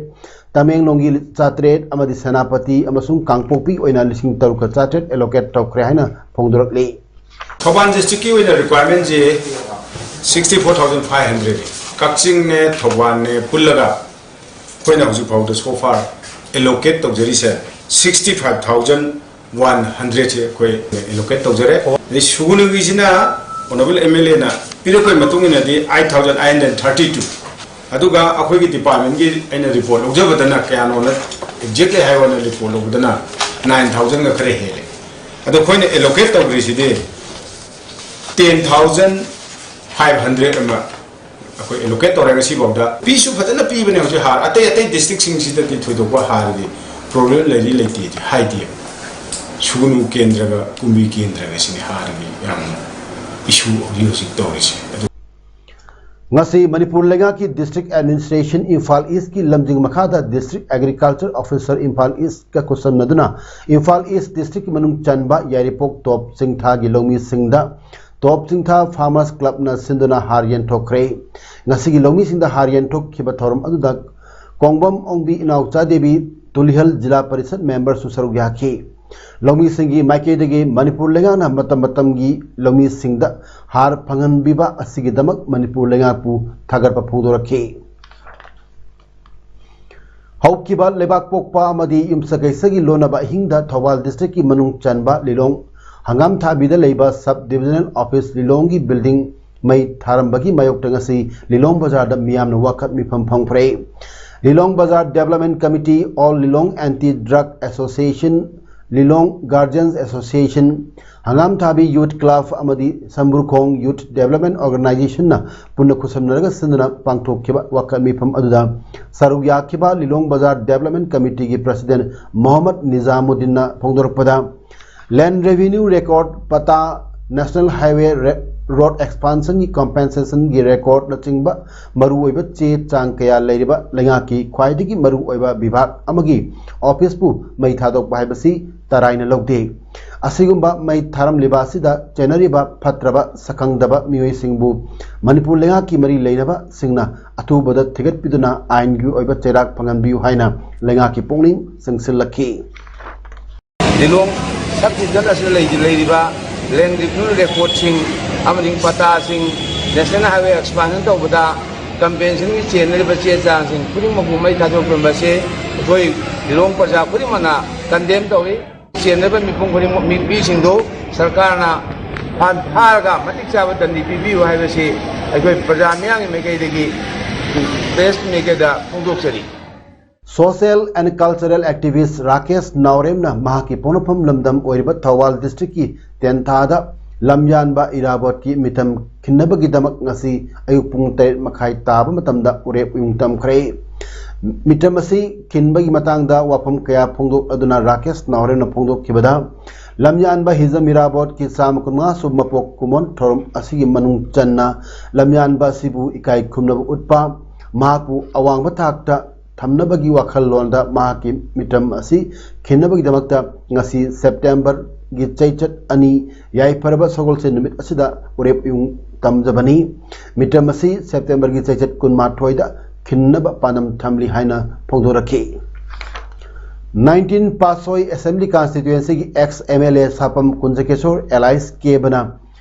ꯇꯃꯦꯡꯂꯣꯡꯒꯤ ꯆꯥꯇ꯭ꯔꯦꯠ ꯑꯃꯗꯤ ꯁꯦꯅꯥꯄꯇꯤ ꯑꯃꯁꯨꯡ ꯀꯥꯡꯄꯣꯛꯄꯤ ꯑꯣꯏꯅ ꯂꯤꯁꯤꯡ ꯇꯔꯨꯛꯀ ꯆꯥꯇ꯭ꯔꯦꯠ ꯑꯦꯂꯣꯀꯦꯠ ꯇꯧꯈ꯭ꯔꯦ ꯍꯥꯏꯅ ꯐꯣꯡꯗꯣꯔꯛꯂꯤ꯫ ꯊꯧꯕꯥꯜ ꯗꯤꯁꯇ꯭ꯔꯤꯛꯀꯤ ꯑꯣꯏꯅ ꯔꯤꯀ꯭ꯋꯥꯏꯔꯃꯦꯟꯁꯦ ꯁꯤꯛꯁꯇꯤ ꯐꯣꯔ ꯊꯥꯎꯖꯟ ꯐꯥꯏꯚ ꯍꯟꯗ꯭ꯔꯦꯠꯅꯤ꯫ ꯀꯛꯆꯤꯡꯅꯦ ꯊꯧꯕꯥꯜꯅꯦ ꯄꯨꯜꯂꯒ ꯑꯩꯈꯣꯏꯅ ꯍꯧꯖꯤꯛ ꯐꯥꯎꯗ so far allocate ꯇꯧꯖꯔꯤꯁꯦ ꯁꯤꯛꯁꯇꯤ ꯐꯥꯏꯚ ꯊꯥꯎꯖꯟ ꯋꯥꯟ ꯍꯟꯗ꯭ꯔꯦꯠꯁꯦ ꯑꯩꯈꯣꯏ allocate ꯇꯧꯖꯔꯦ꯫ ꯑꯗꯩ ꯁꯨꯒꯅꯨꯒꯤꯁꯤꯅ ꯑꯣꯅꯔꯦꯕꯜ ꯑꯦꯝ ꯑꯦꯜ ꯑꯦꯅ ꯄꯤꯔꯛꯄꯒꯤ ꯃꯇꯨꯡ ꯏꯟꯅꯗꯤ eight thousand eight hundred thirty two. ꯑꯗꯨꯒ ꯑꯩꯈꯣꯏꯒꯤ ꯗꯤꯄꯥꯔꯠꯃꯦꯟꯒꯤ ꯑꯩꯅ ꯔꯤꯄꯣꯔꯠ ꯂꯧꯖꯕꯗꯅ ꯀꯌꯥꯅꯣꯅ ꯑꯦꯛꯖꯦꯛꯂꯤ ꯍꯥꯏꯌꯣꯅ ꯔꯤꯄꯣꯔꯠ ꯂꯧꯕꯗꯅ ꯅꯥꯏꯟ ꯊꯥꯎꯖꯟꯒ ꯈꯔ ꯍꯦꯜꯂꯦ꯫ ꯑꯗꯣ ꯑꯩꯈꯣꯏꯅ allocate ꯇꯧꯈ꯭ꯔꯤꯁꯤꯗꯤ ꯇꯦꯟ ꯊꯥꯎꯖꯟ ꯐꯥꯏꯚ ꯍꯟꯗ꯭ꯔꯦꯠ ꯑꯃ ꯑꯩꯈꯣꯏ allocate ꯇꯧꯔꯦ ꯉꯁꯤꯐꯥꯎꯗ꯫ ꯄꯤꯁꯨ ꯐꯖꯅ ꯄꯤꯕꯅꯦ ꯍꯧꯖꯤꯛ ꯍꯥꯔ꯫ ꯑꯇꯩ ꯑꯇꯩ ꯗꯤꯁꯇ꯭ꯔꯤꯛꯁꯤꯡꯁꯤꯗꯗꯤ ꯊꯣꯏꯗꯣꯛꯄ ꯍꯥꯔꯒꯤ ꯄ꯭ꯔꯣꯕ꯭ꯂꯦꯝ ꯂꯩꯔꯤ ꯂꯩꯇꯦꯗꯤ ꯍꯥꯏꯗꯦꯕ꯫ ꯁꯨꯒꯅꯨ ꯀꯦꯟꯗ꯭ꯔꯒ ꯀꯨꯝꯕꯤ ꯀꯦꯟꯗ꯭ꯔꯒꯁꯤꯅꯤ ꯍꯥꯔꯒꯤ ꯌꯥꯝꯅ ꯏꯁꯨ ꯍꯧꯖꯤꯛ ꯍꯧꯖꯤꯛ ꯇꯧꯔꯤꯁꯦ꯫ ꯑꯗꯨ ꯉꯁꯤ ꯃꯅꯤꯄꯨꯔ ꯂꯩꯉꯥꯛꯀꯤ ꯗꯤꯁꯇ꯭ꯔꯤꯛ ꯑꯦꯗꯃꯤꯅꯤꯁꯇ꯭ꯔꯦꯁꯟ ꯏꯝꯐꯥꯜ ꯏꯁꯀꯤ ꯂꯝꯖꯤꯡ ꯃꯈꯥꯗ ꯗꯤꯁꯇ꯭ꯔꯤꯛ ꯑꯦꯒ꯭ꯔꯤꯀꯜꯆꯔ ꯑꯣꯐꯤꯁꯔ ꯏꯝꯐꯥꯜ ꯏꯁꯀ ꯈꯨꯠꯁꯝꯅꯗꯨꯅ ꯏꯝꯐꯥꯜ ꯏꯁ ꯗꯤꯁꯇ꯭ꯔꯤꯛꯀꯤ ꯃꯅꯨꯡ ꯆꯟꯕ ꯌꯥꯏꯔꯤꯄꯣꯛ ꯇꯣꯞ ꯆꯤꯡꯊꯥꯒꯤ ꯂꯧꯃꯤꯁꯤꯡꯗ ꯇꯣꯞ ꯆꯤꯡꯊꯥ ꯐꯥꯔꯃꯔꯁ ꯀ꯭ꯂꯕꯅ ꯁꯤꯟꯗꯨꯅ ꯍꯥꯔ ꯌꯦꯟꯊꯣꯛꯈ꯭ꯔꯦ꯫ ꯉꯁꯤꯒꯤ ꯂꯧꯃꯤꯁꯤꯡꯗ ꯍꯥꯔ ꯌꯦꯟꯊꯣꯛꯈꯤꯕ ꯊꯧꯔꯝ ꯑꯗꯨꯗ ꯀꯣꯡꯕꯝ ꯑꯣꯡꯕꯤ ꯏꯅꯥꯎꯆꯥ ꯗꯦꯕꯤ, ꯇꯨꯂꯤꯍꯜ ꯖꯤꯂꯥ ꯄꯔꯤꯁꯠ ꯃꯦꯝꯕꯔꯁꯨ ꯁꯔꯨꯛ ꯌꯥꯈꯤ꯫ ꯂꯧꯃꯤꯁꯤꯡꯒꯤ ꯃꯥꯏꯀꯩꯗꯒꯤ ꯃꯅꯤꯄꯨꯔ ꯂꯩꯉꯥꯛꯅ ꯃꯇꯝ ꯃꯇꯝꯒꯤ ꯂꯧꯃꯤꯁꯤꯡꯗ ꯍꯥꯔ ꯐꯪꯍꯟꯕꯤꯕ ꯑꯁꯤꯒꯤꯗꯃꯛ ꯃꯅꯤꯄꯨꯔ ꯂꯩꯉꯥꯛꯄꯨ ꯊꯥꯒꯠꯄ ꯐꯣꯡꯗꯣꯔꯛꯈꯤ꯫ ꯍꯧꯈꯤꯕ ꯂꯩꯕꯥꯛ ꯄꯣꯛꯄ ꯑꯃꯗꯤ ꯌꯨꯝꯁꯀꯩꯁꯒꯤ ꯂꯣꯟꯅꯕ ꯑꯍꯤꯡꯗ ꯊꯧꯕꯥꯜ ꯗꯤꯁꯇ꯭ꯔꯤꯛꯀꯤ ꯃꯅꯨꯡ ꯆꯟꯕ ꯂꯤꯂꯣꯡ ꯍꯪꯒꯥꯝ ꯊꯥꯕꯤꯗ ꯂꯩꯕ Sub Divisional Office ꯂꯤꯂꯣꯡꯒꯤ building ꯃꯩ ꯊꯥꯔꯝꯕꯒꯤ ꯃꯥꯌꯣꯛꯇ ꯉꯁꯤ ꯂꯤꯂꯣꯡ ꯕꯖꯥꯔꯗ ꯃꯤꯌꯥꯝꯅ ꯋꯥꯀꯠ ꯃꯤꯐꯝ ꯐꯝꯈ꯭ꯔꯦ꯫ ꯂꯤꯂꯣꯡ ꯕꯖꯥꯔ Development Committee, All Lilong Anti Drug Association, Lilong Guardians Association, ꯍꯪꯒꯥꯝ ꯊꯥꯕꯤ Youth Club ꯑꯃꯗꯤ ꯁꯝꯕ꯭ꯔꯨꯈꯣꯡ Youth Development Organizationꯅ ꯄꯨꯟꯅ ꯈꯨꯠꯁꯝꯅꯔꯒ ꯁꯤꯟꯗꯨꯅ ꯄꯥꯡꯊꯣꯛꯈꯤꯕ ꯋꯥꯀꯠ ꯃꯤꯐꯝ ꯑꯗꯨꯗ ꯁꯔꯨꯛ ꯌꯥꯈꯤꯕ ꯂꯤꯂꯣꯡ ꯕꯖꯥꯔ Development Committeeꯒꯤ President Mohammad ꯅꯤꯖꯥꯃꯨꯗꯤꯟꯅ ꯐꯣꯡꯗꯣꯔꯛꯄꯗ, Land Revenue Record, ꯄꯇꯥ, National Highway ꯔꯦ-, Road Expansionꯒꯤ Compensationꯒꯤ record ꯅꯆꯤꯡꯕ ꯃꯔꯨꯑꯣꯏꯕ ꯆꯦ ꯆꯥꯡ ꯀꯌꯥ ꯂꯩꯔꯤꯕ ꯂꯩꯉꯥꯛꯀꯤ ꯈ꯭ꯋꯥꯏꯗꯒꯤ ꯃꯔꯨꯑꯣꯏꯕ ꯕꯤꯚꯥꯒ ꯑꯃꯒꯤ officeꯄꯨ ꯃꯩ ꯊꯥꯗꯣꯛꯄ ꯍꯥꯏꯕꯁꯤ ꯇꯔꯥꯏꯅ ꯂꯧꯗꯦ꯫ ꯑꯁꯤꯒꯨꯝꯕ ꯃꯩ ꯊꯥꯔꯝꯂꯤꯕ ꯑꯁꯤꯗ ꯆꯦꯟꯅꯔꯤꯕ ꯐꯠꯇ꯭ꯔꯕ ꯁꯛꯈꯪꯗꯕ ꯃꯤꯑꯣꯏꯁꯤꯡꯕꯨ ꯃꯅꯤꯄꯨꯔ ꯂꯩꯉꯥꯛꯀꯤ ꯃꯔꯤ ꯂꯩꯅꯕꯁꯤꯡꯅ ꯑꯊꯨꯕꯗ ꯊꯤꯒꯠꯄꯤꯗꯨꯅ ꯑꯥꯏꯟꯒꯤ ꯑꯣꯏꯕ ꯆꯩꯔꯥꯛ ꯐꯪꯍꯟꯕꯤꯌꯨ ꯍꯥꯏꯅ ꯂꯩꯉꯥꯛꯀꯤ ꯄꯨꯛꯅꯤꯡ ꯆꯤꯡꯁꯤꯜꯂꯛꯈꯤ꯫ ꯂꯤꯂꯣꯡ Sub Division ꯑꯁꯤꯗ ꯂꯩ-, ꯂꯩꯔꯤꯕ Land Revenue Recordꯁꯤꯡ ꯑꯃꯗꯤ ꯄꯇꯥꯁꯤꯡ, National Highway Expansion ꯇꯧꯕꯗ Compensationꯒꯤ ꯆꯦꯟꯅꯔꯤꯕ ꯆꯦ ꯆꯥꯡꯁꯤꯡ ꯈꯨꯗꯤꯡꯃꯛꯄꯨ ꯃꯩ ꯊꯥꯗꯣꯛꯂꯝꯕ ꯑꯁꯤ ꯑꯩꯈꯣꯏ ꯂꯤꯂꯣꯡ ꯄ꯭ꯔꯖꯥ ꯈꯨꯗꯤꯡꯃꯛꯅ condemn ꯇꯧꯏ꯫ ꯆꯦꯟꯅꯔꯤꯕ ꯃꯤꯄꯨꯝ ꯈꯨꯗꯤꯡꯃꯛ, ꯃꯤ-, ꯃꯤꯁꯤꯡꯗꯨ ꯁꯔꯀꯥꯔꯅ ꯐꯥ-, ꯐꯥꯔꯒ ꯃꯇꯤꯛ ꯆꯥꯕ ꯗꯟꯗꯤ ꯄꯤꯕꯤꯌꯨ ꯍꯥꯏꯕꯁꯤ ꯑꯩꯈꯣꯏ ꯄ꯭ꯔꯖꯥ ꯃꯤꯌꯥꯝꯒꯤ ꯃꯥꯏꯀꯩꯗꯒꯤ press ꯃꯥꯏꯀꯩꯗ ꯐꯣꯡꯗꯣꯛꯆꯔꯤ꯫ Social and Cultural Activist Rakesh ꯅꯥꯎꯔꯦꯝꯅ ꯃꯍꯥꯛꯀꯤ ꯄꯣꯛꯅꯐꯝ ꯂꯝꯗꯝ ꯑꯣꯏꯔꯤꯕ ꯊꯧꯕꯥꯜ districtꯀꯤ ꯇꯦꯟꯊꯥꯗ ꯂꯝꯌꯥꯟꯕ ꯏꯔꯥꯕꯣꯠꯀꯤ ꯃꯤꯇꯝ ꯈꯤꯟꯅꯕꯒꯤꯗꯃꯛ ꯉꯁꯤ ꯑꯌꯨꯛ ꯄꯨꯡ ꯇꯔꯦꯠ ꯃꯈꯥꯏ ꯇꯥꯕ ꯃꯇꯝꯗ ꯎꯔꯦꯞ ꯎꯌꯨꯡ ꯇꯝꯈ꯭ꯔꯦ꯫ ꯃꯤꯇꯝ ꯑꯁꯤ ꯈꯤꯟꯕꯒꯤ ꯃꯇꯥꯡꯗ ꯋꯥꯐꯝ ꯀꯌꯥ ꯐꯣꯡꯗꯣꯛꯂꯗꯨꯅ ꯔꯥꯀꯦꯁ ꯅꯥꯎꯔꯦꯝꯅ ꯐꯣꯡꯗꯣꯛꯈꯤꯕꯗ, ꯂꯝꯌꯥꯟꯕ ꯍꯤꯖꯝ ꯏꯔꯥꯕꯣꯠꯀꯤ ꯆꯥꯝꯃ ꯀꯨꯟꯃꯉꯥ ꯁꯨꯕ ꯃꯄꯣꯛ ꯀꯨꯝꯑꯣꯟ ꯊꯧꯔꯝ ꯑꯁꯤꯒꯤ ꯃꯅꯨꯡ ꯆꯟꯅ ꯂꯝꯌꯥꯟꯕ ꯑꯁꯤꯕꯨ ꯏꯀꯥꯏ ꯈꯨꯝꯅꯕ ꯎꯠꯄ, ꯃꯍꯥꯛꯄꯨ ꯑꯋꯥꯡꯕ ꯊꯥꯛꯇ ꯊꯝꯅꯕꯒꯤ ꯋꯥꯈꯜꯂꯣꯟꯗ ꯃꯍꯥꯛꯀꯤ ꯃꯤꯇꯝ ꯑꯁꯤ ꯈꯤꯟꯅꯕꯒꯤꯗꯃꯛꯇ ꯉꯁꯤ Septemberꯒꯤ ꯆꯩꯆꯠ ꯑꯅꯤ ꯌꯥꯏꯐꯔꯕ ꯁꯒꯣꯜꯁꯦꯟ ꯅꯨꯃꯤꯠ ꯑꯁꯤꯗ ꯎꯔꯦꯞ ꯎꯌꯨꯡ ꯇꯝꯖꯕꯅꯤ꯫ ꯃꯤꯇꯝ ꯑꯁꯤ Septemberꯒꯤ ꯆꯩꯆꯠ ꯀꯨꯟꯃꯥꯊꯣꯏꯗ ꯈꯤꯟꯅꯕ ꯄꯥꯟꯗꯝ ꯊꯝꯂꯤ ꯍꯥꯏꯅ ꯐꯣꯡꯗꯣꯔꯛꯈꯤ꯫ Nineteen ꯄꯥꯠꯁꯣꯏ Assembly Constituencyꯒꯤ ex MLA ꯁꯥꯄꯝ ꯀꯨꯟꯖꯀꯦꯁꯣꯔ alias ꯀꯦꯕꯅ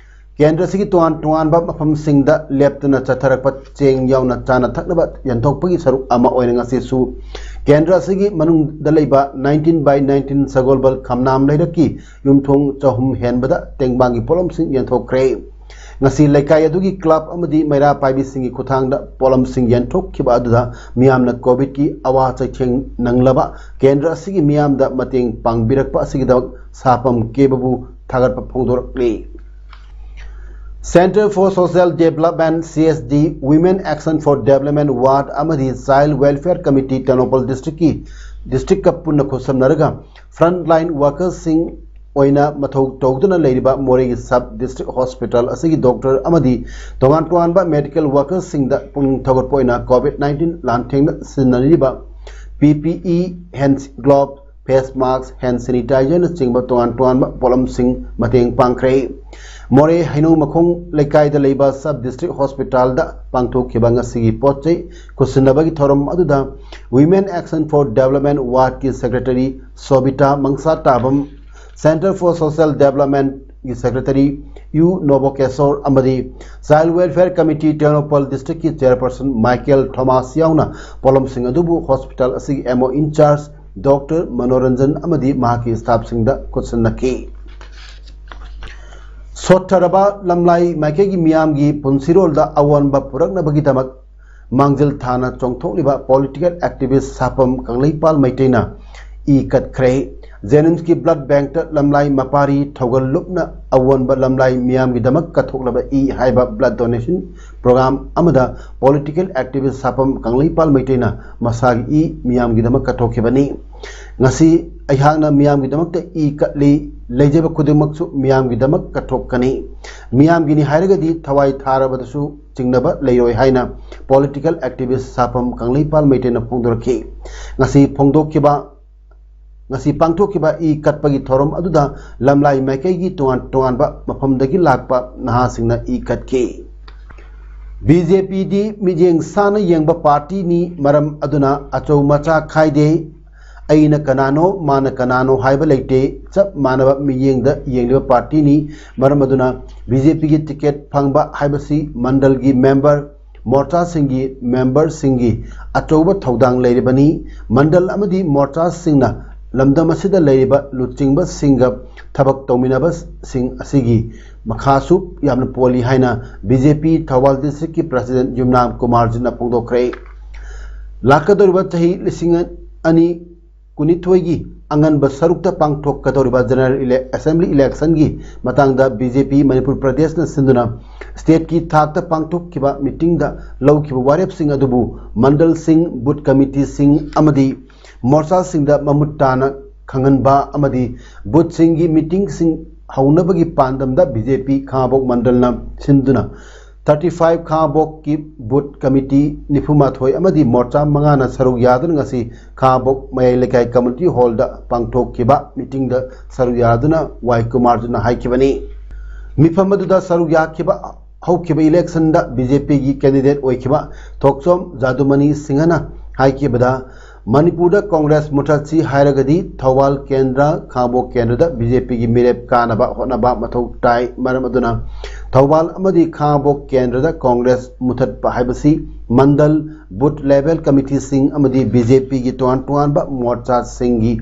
ꯀꯦꯟꯗ꯭ꯔ ꯑꯁꯤꯒꯤ ꯇꯣꯉꯥꯟ ꯇꯣꯉꯥꯟꯕ ꯃꯐꯝꯁꯤꯡꯗ ꯂꯦꯞꯇꯅ ꯆꯠꯊꯔꯛꯄ ꯆꯦꯡ ꯌꯥꯎꯅ ꯆꯥꯅ ꯊꯛꯅꯕ ꯌꯦꯟꯊꯣꯛꯄꯒꯤ ꯁꯔꯨꯛ ꯑꯃ ꯑꯣꯏꯅ ꯉꯁꯤꯁꯨ ꯀꯦꯟꯗ꯭ꯔ ꯑꯁꯤꯒꯤ ꯃꯅꯨꯡꯗ ꯂꯩꯕ nineteen by nineteen ꯁꯒꯣꯜꯕꯜ ꯈꯝꯅꯥꯝ ꯂꯩꯔꯛꯀꯤ ꯌꯨꯝꯊꯣꯡ ꯆꯍꯨꯝ ꯍꯦꯟꯕꯗ ꯇꯦꯡꯕꯥꯡꯒꯤ ꯄꯣꯠꯂꯝꯁꯤꯡ ꯌꯦꯟꯊꯣꯛꯈ꯭ꯔꯦ꯫ ꯉꯁꯤ ꯂꯩꯀꯥꯏ ꯑꯗꯨꯒꯤ ꯀ꯭ꯂꯕ ꯑꯃꯗꯤ ꯃꯩꯔꯥ ꯄꯥꯏꯕꯤꯁꯤꯡꯒꯤ ꯈꯨꯠꯊꯥꯡꯗ ꯄꯣꯠꯂꯝꯁꯤꯡ ꯌꯦꯟꯊꯣꯛꯈꯤꯕ ꯑꯗꯨꯗ ꯃꯤꯌꯥꯝꯅ ꯀꯣꯚꯤꯗꯀꯤ ꯑꯋꯥ ꯆꯩꯊꯦꯡ ꯅꯪꯂꯕ ꯀꯦꯟꯗ꯭ꯔ ꯑꯁꯤꯒꯤ ꯃꯤꯌꯥꯝꯗ ꯃꯇꯦꯡ ꯄꯥꯡꯕꯤꯔꯛꯄ ꯑꯁꯤꯒꯤꯗꯃꯛ ꯁꯥꯄꯝ ꯀꯦꯕꯕꯨ ꯊꯥꯒꯠꯄ ꯐꯣꯡꯗꯣꯔꯛꯂꯤ꯫ Centre for Social Development, C S D, Women Action for Development Ward ꯑꯃꯗꯤ Child Welfare Committee ꯇꯦꯡꯅꯧꯄꯜ ꯗꯤꯁꯇ꯭ꯔꯤꯛꯀꯤ ꯗꯤꯁꯇ꯭ꯔꯤꯛꯀ ꯄꯨꯟꯅ ꯈꯨꯠꯁꯝꯅꯔꯒ frontline workersꯁꯤꯡ ꯑꯣꯏꯅ ꯃꯊꯧ ꯇꯧꯗꯨꯅ ꯂꯩꯔꯤꯕ ꯃꯣꯔꯦꯒꯤ ꯁꯕ ꯗꯤꯁꯇ꯭ꯔꯤꯛ ꯍꯣꯁꯄꯤꯇꯥꯜ ꯑꯁꯤꯒꯤ ꯗꯣꯛꯇꯔ ꯑꯃꯗꯤ ꯇꯣꯉꯥꯟ ꯇꯣꯉꯥꯟꯕ ꯃꯦꯗꯤꯀꯦꯜ ꯋꯥꯔꯀꯔꯁꯤꯡꯗ ꯄꯨꯛꯅꯤꯡ ꯊꯧꯒꯠꯄ ꯑꯣꯏꯅ ꯀꯣꯚꯤꯗ ꯅꯥꯏꯟꯇꯤꯟ ꯂꯥꯟꯊꯦꯡꯅ ꯁꯤꯖꯤꯟꯅꯔꯤꯕ ꯄꯤ ꯄꯤ ꯏ, ꯍꯦꯟ ꯒ꯭ꯂꯣꯚ, ꯐꯦꯁ ꯃꯥꯁꯛ, ꯍꯦꯟ ꯁꯦꯅꯤꯇꯥꯏꯖꯔꯅꯆꯤꯡꯕ ꯇꯣꯉꯥꯟ ꯇꯣꯉꯥꯟꯕ ꯄꯣꯠꯂꯝꯁꯤꯡ ꯃꯇꯦꯡ ꯄꯥꯡꯈ꯭ꯔꯦ꯫ ꯃꯣꯔꯦ ꯍꯩꯅꯧ ꯃꯈꯣꯡ ꯂꯩꯀꯥꯏꯗ ꯂꯩꯕ ꯁꯕ ꯗꯤꯁꯇ꯭ꯔꯤꯛ ꯍꯣꯁꯄꯤꯇꯥꯜꯗ ꯄꯥꯡꯊꯣꯛꯈꯤꯕ ꯉꯁꯤꯒꯤ ꯄꯣꯠ ꯆꯩ ꯈꯨꯠꯁꯤꯟꯅꯕꯒꯤ ꯊꯧꯔꯝ ꯑꯗꯨꯗ Women Action for Development Wardꯀꯤ secretary Sobita Mangsatabam, Centre for Social Developmentꯀꯤ ꯁꯦꯀ꯭ꯔꯦꯇꯔꯤ ꯌꯨ ꯅꯣꯕꯣꯀꯦꯁꯣꯔ ꯑꯃꯗꯤ Child Welfare Committee ꯇꯦꯡꯅꯧꯄꯜ ꯗꯤꯁꯇ꯭ꯔꯤꯛꯀꯤ ꯆꯦꯌꯔꯄꯔꯁꯟ ꯃꯥꯏꯀꯦꯜ ꯊꯣꯃꯥꯁ ꯌꯥꯎꯅ ꯄꯣꯠꯂꯝꯁꯤꯡ ꯑꯗꯨꯕꯨ ꯍꯣꯁꯄꯤꯇꯥꯜ ꯑꯁꯤꯒꯤ M O in-charge doctor Manoranjan ꯑꯃꯗꯤ ꯃꯍꯥꯛꯀꯤ ꯁ꯭ꯇꯥꯐꯁꯤꯡꯗ ꯈꯨꯠꯁꯤꯟꯅꯈꯤ꯫ ꯁꯣꯠꯊꯔꯕ ꯂꯝꯂꯥꯏ ꯃꯥꯏꯀꯩꯒꯤ ꯃꯤꯌꯥꯝꯒꯤ ꯄꯨꯟꯁꯤꯔꯣꯜꯗ ꯑꯑꯣꯟꯕ ꯄꯨꯔꯛꯅꯕꯒꯤꯗꯃꯛ ꯃꯥꯡꯖꯤꯜ ꯊꯥꯅ ꯆꯣꯡꯊꯣꯛꯂꯤꯕ ꯄꯣꯂꯤꯇꯤꯀꯦꯜ ꯑꯦꯛꯇꯤꯚꯤꯁ ꯁꯥꯄꯝ ꯀꯪꯂꯩꯄꯥꯜ ꯃꯩꯇꯩꯅ ꯏ ꯀꯠꯈ꯭ꯔꯦ꯫ ꯖꯦꯅꯤꯝꯁꯀꯤ ꯕ꯭ꯂꯗ ꯕꯦꯡꯛꯇ ꯂꯝꯂꯥꯏ ꯃꯄꯥꯔꯤ ꯊꯧꯒꯜ ꯂꯨꯞꯅ ꯑꯑꯣꯟꯕ ꯂꯝꯂꯥꯏ ꯃꯤꯌꯥꯝꯒꯤꯗꯃꯛ ꯀꯠꯊꯣꯛꯂꯕ ꯏ ꯍꯥꯏꯕ ꯕ꯭ꯂꯗ ꯗꯣꯅꯦꯁꯟ ꯄ꯭ꯔꯣꯒ꯭ꯔꯥꯝ ꯑꯃꯗ ꯄꯣꯂꯤꯇꯤꯀꯦꯜ ꯑꯦꯛꯇꯤꯚꯤꯁ ꯁꯥꯄꯝ ꯀꯪꯂꯩꯄꯥꯜ ꯃꯩꯇꯩꯅ ꯃꯁꯥꯒꯤ ꯏ ꯃꯤꯌꯥꯝꯒꯤꯗꯃꯛ ꯀꯠꯊꯣꯛꯈꯤꯕꯅꯤ꯫ ꯉꯁꯤ ꯑꯩꯍꯥꯛꯅ ꯃꯤꯌꯥꯝꯒꯤꯗꯃꯛꯇ ꯏ ꯀꯠꯂꯤ, ꯂꯩꯖꯕ ꯈꯨꯗꯤꯡꯃꯛꯁꯨ ꯃꯤꯌꯥꯝꯒꯤꯗꯃꯛ ꯀꯠꯊꯣꯛꯀꯅꯤ꯫ ꯃꯤꯌꯥꯝꯒꯤꯅꯤ ꯍꯥꯏꯔꯒꯗꯤ ꯊꯋꯥꯏ ꯊꯥꯔꯕꯗꯁꯨ ꯆꯤꯡꯅꯕ ꯂꯩꯔꯣꯏ ꯍꯥꯏꯅ ꯄꯣꯂꯤꯇꯤꯀꯦꯜ ꯑꯦꯛꯇꯤꯚꯤꯁ ꯁꯥꯄꯝ ꯀꯪꯂꯩꯄꯥꯜ ꯃꯩꯇꯩꯅ ꯐꯣꯡꯗꯣꯔꯛꯈꯤ꯫ ꯉꯁꯤ ꯐꯣꯡꯗꯣꯛꯈꯤꯕ ꯉꯁꯤ ꯄꯥꯡꯊꯣꯛꯈꯤꯕ ꯏ ꯀꯠꯄꯒꯤ ꯊꯧꯔꯝ ꯑꯗꯨꯗ ꯂꯝꯂꯥꯏ ꯃꯥꯏꯀꯩꯒꯤ ꯇꯣꯉꯥꯟ ꯇꯣꯉꯥꯟꯕ ꯃꯐꯝꯗꯒꯤ ꯂꯥꯛꯄ ꯅꯍꯥꯁꯤꯡꯅ ꯏ ꯀꯠꯈꯤ꯫ ꯕꯤ ꯖꯦ ꯄꯤꯗꯤ ꯃꯤꯠꯌꯦꯡ ꯁꯥꯅ ꯌꯦꯡꯕ ꯄꯥꯔꯇꯤꯅꯤ, ꯃꯔꯝ ꯑꯗꯨꯅ ꯑꯆꯧ ꯃꯆꯥ ꯈꯥꯏꯗꯦ꯫ ꯑꯩꯅ ꯀꯅꯥꯅꯣ, ꯃꯥꯅ ꯀꯅꯥꯅꯣ ꯍꯥꯏꯕ ꯂꯩꯇꯦ꯫ ꯆꯞ ꯃꯥꯟꯅꯕ ꯃꯤꯠꯌꯦꯡꯗ ꯌꯦꯡꯂꯤꯕ ꯄꯥꯔꯇꯤꯅꯤ꯫ ꯃꯔꯝ ꯑꯗꯨꯅ ꯕꯤ ꯖꯦ ꯄꯤꯒꯤ ꯇꯤꯀꯦꯠ ꯐꯪꯕ ꯍꯥꯏꯕꯁꯤ ꯃꯟꯗꯜꯒꯤ ꯃꯦꯝꯕꯔ, ꯃꯣꯔꯆꯥꯁꯤꯡꯒꯤ ꯃꯦꯝꯕꯔꯁꯤꯡꯒꯤ ꯑꯆꯧꯕ ꯊꯧꯗꯥꯡ ꯂꯩꯔꯤꯕꯅꯤ꯫ ꯃꯟꯗꯜ ꯑꯃꯗꯤ ꯃꯣꯔꯆꯥꯁꯤꯡꯅ ꯂꯝꯗꯝ ꯑꯁꯤꯗ ꯂꯩꯔꯤꯕ ꯂꯨꯆꯤꯡꯕꯁꯤꯡꯒ ꯊꯕꯛ ꯇꯧꯃꯤꯟꯅꯕꯁꯤꯡ ꯑꯁꯤꯒꯤ ꯃꯈꯥꯁꯨ ꯌꯥꯝꯅ ꯄꯣꯜꯂꯤ ꯍꯥꯏꯅ ꯕꯤ ꯖꯦ ꯄꯤ ꯊꯧꯕꯥꯜ ꯗꯤꯁꯇ꯭ꯔꯤꯛꯀꯤ ꯄ꯭ꯔꯁꯤꯗꯦꯟꯠ ꯌꯨꯝꯅꯥꯝ ꯀꯨꯃꯥꯔꯖꯤꯅ ꯐꯣꯡꯗꯣꯛꯈ꯭ꯔꯦ꯫ ꯂꯥꯛꯀꯗꯧꯔꯤꯕ ꯆꯍꯤ ꯂꯤꯁꯤꯡ ꯑꯅꯤ ꯀꯨꯟꯅꯤꯊꯣꯏꯒꯤ ꯑꯉꯟꯕ ꯁꯔꯨꯛꯇ ꯄꯥꯡꯊꯣꯛꯀꯗꯧꯔꯤꯕ ꯖꯦꯅꯔꯦꯜ ꯏꯂꯦ-, ꯑꯦꯁꯦꯝꯕ꯭ꯂꯤ ꯏꯂꯦꯛꯁꯟꯒꯤ ꯃꯇꯥꯡꯗ ꯕꯤ ꯖꯦ ꯄꯤ ꯃꯅꯤꯄꯨꯔ ꯄ꯭ꯔꯗꯦꯁꯅ ꯁꯤꯟꯗꯨꯅ ꯁ꯭ꯇꯦꯠꯀꯤ ꯊꯥꯛꯇ ꯄꯥꯡꯊꯣꯛꯈꯤꯕ ꯃꯤꯇꯤꯡꯗ ꯂꯧꯈꯤꯕ ꯋꯥꯔꯦꯞꯁꯤꯡ ꯑꯗꯨꯕꯨ ꯃꯟꯗꯜꯁꯤꯡ, ꯕꯨꯊ ꯀꯃꯤꯇꯤꯁꯤꯡ ꯑꯃꯗꯤ ꯃꯣꯔꯆꯥꯁꯤꯡꯗ ꯃꯃꯨꯠ ꯇꯥꯅ ꯈꯪꯍꯟꯕ ꯑꯃꯗꯤ ꯕꯨꯊꯁꯤꯡꯒꯤ ꯃꯤꯇꯤꯡꯁꯤꯡ ꯍꯧꯅꯕꯒꯤ ꯄꯥꯟꯗꯝꯗ ꯕꯤ ꯖꯦ ꯄꯤ ꯈꯥꯉꯕꯣꯛ ꯃꯟꯗꯜꯅ ꯁꯤꯟꯗꯨꯅ ꯊꯥꯔꯇꯤ ꯐꯥꯏꯚ ꯈꯥꯉꯕꯣꯛꯀꯤ ꯕꯨꯊ ꯀꯃꯤꯇꯤ ꯅꯤꯐꯨꯃꯥꯊꯣꯏ ꯑꯃꯗꯤ ꯃꯣꯔꯆꯥ ꯃꯉꯥꯅ ꯁꯔꯨꯛ ꯌꯥꯗꯨꯅ ꯉꯁꯤ ꯈꯥꯉꯕꯣꯛ ꯃꯌꯥꯏ ꯂꯩꯀꯥꯏ ꯀꯝꯃꯨꯅꯤꯇꯤ ꯍꯣꯜꯗ ꯄꯥꯡꯊꯣꯛꯈꯤꯕ ꯃꯤꯇꯤꯡꯗ ꯁꯔꯨꯛ ꯌꯥꯗꯨꯅ ꯋꯥꯏ ꯀꯨꯃꯥꯔꯖꯤꯅ ꯍꯥꯏꯈꯤꯕꯅꯤ꯫ ꯃꯤꯐꯝ ꯑꯗꯨꯗ ꯁꯔꯨꯛ ꯌꯥꯈꯤꯕ ꯍꯧꯈꯤꯕ ꯏꯂꯦꯛꯁꯟꯗ ꯕꯤ ꯖꯦ ꯄꯤꯒꯤ ꯀꯦꯟꯗꯤꯗꯦꯠ ꯑꯣꯏꯈꯤꯕ ꯊꯣꯛꯆꯣꯝ ꯖꯥꯗꯨꯃꯅꯤ ꯁꯤꯡꯍꯅ ꯍꯥꯏꯈꯤꯕꯗ, ꯃꯅꯤꯄꯨꯔꯗ ꯀꯣꯡꯒ꯭ꯔꯦꯁ ꯃꯨꯊꯠꯁꯤ ꯍꯥꯏꯔꯒꯗꯤ ꯊꯧꯕꯥꯜ ꯀꯦꯟꯗ꯭ꯔ, ꯈꯥꯉꯕꯣꯛ ꯀꯦꯟꯗ꯭ꯔꯗ ꯕꯤ ꯖꯦ ꯄꯤꯒꯤ ꯃꯤꯔꯦꯞ ꯀꯥꯅꯕ ꯍꯣꯠꯅꯕ ꯃꯊꯧ ꯇꯥꯏ꯫ ꯃꯔꯝ ꯑꯗꯨꯅ ꯊꯧꯕꯥꯜ ꯑꯃꯗꯤ ꯈꯥꯉꯕꯣꯛ ꯀꯦꯟꯗ꯭ꯔꯗ ꯀꯣꯡꯒ꯭ꯔꯦꯁ ꯃꯨꯊꯠꯄ ꯍꯥꯏꯕꯁꯤ ꯃꯟꯗꯜ, ꯕꯨꯊ ꯂꯦꯚꯦꯜ ꯀꯃꯤꯇꯤꯁꯤꯡ ꯑꯃꯗꯤ ꯕꯤ ꯖꯦ ꯄꯤꯒꯤ ꯇꯣꯉꯥꯟ ꯇꯣꯉꯥꯟꯕ ꯃꯣꯔꯆꯥꯁꯤꯡꯒꯤ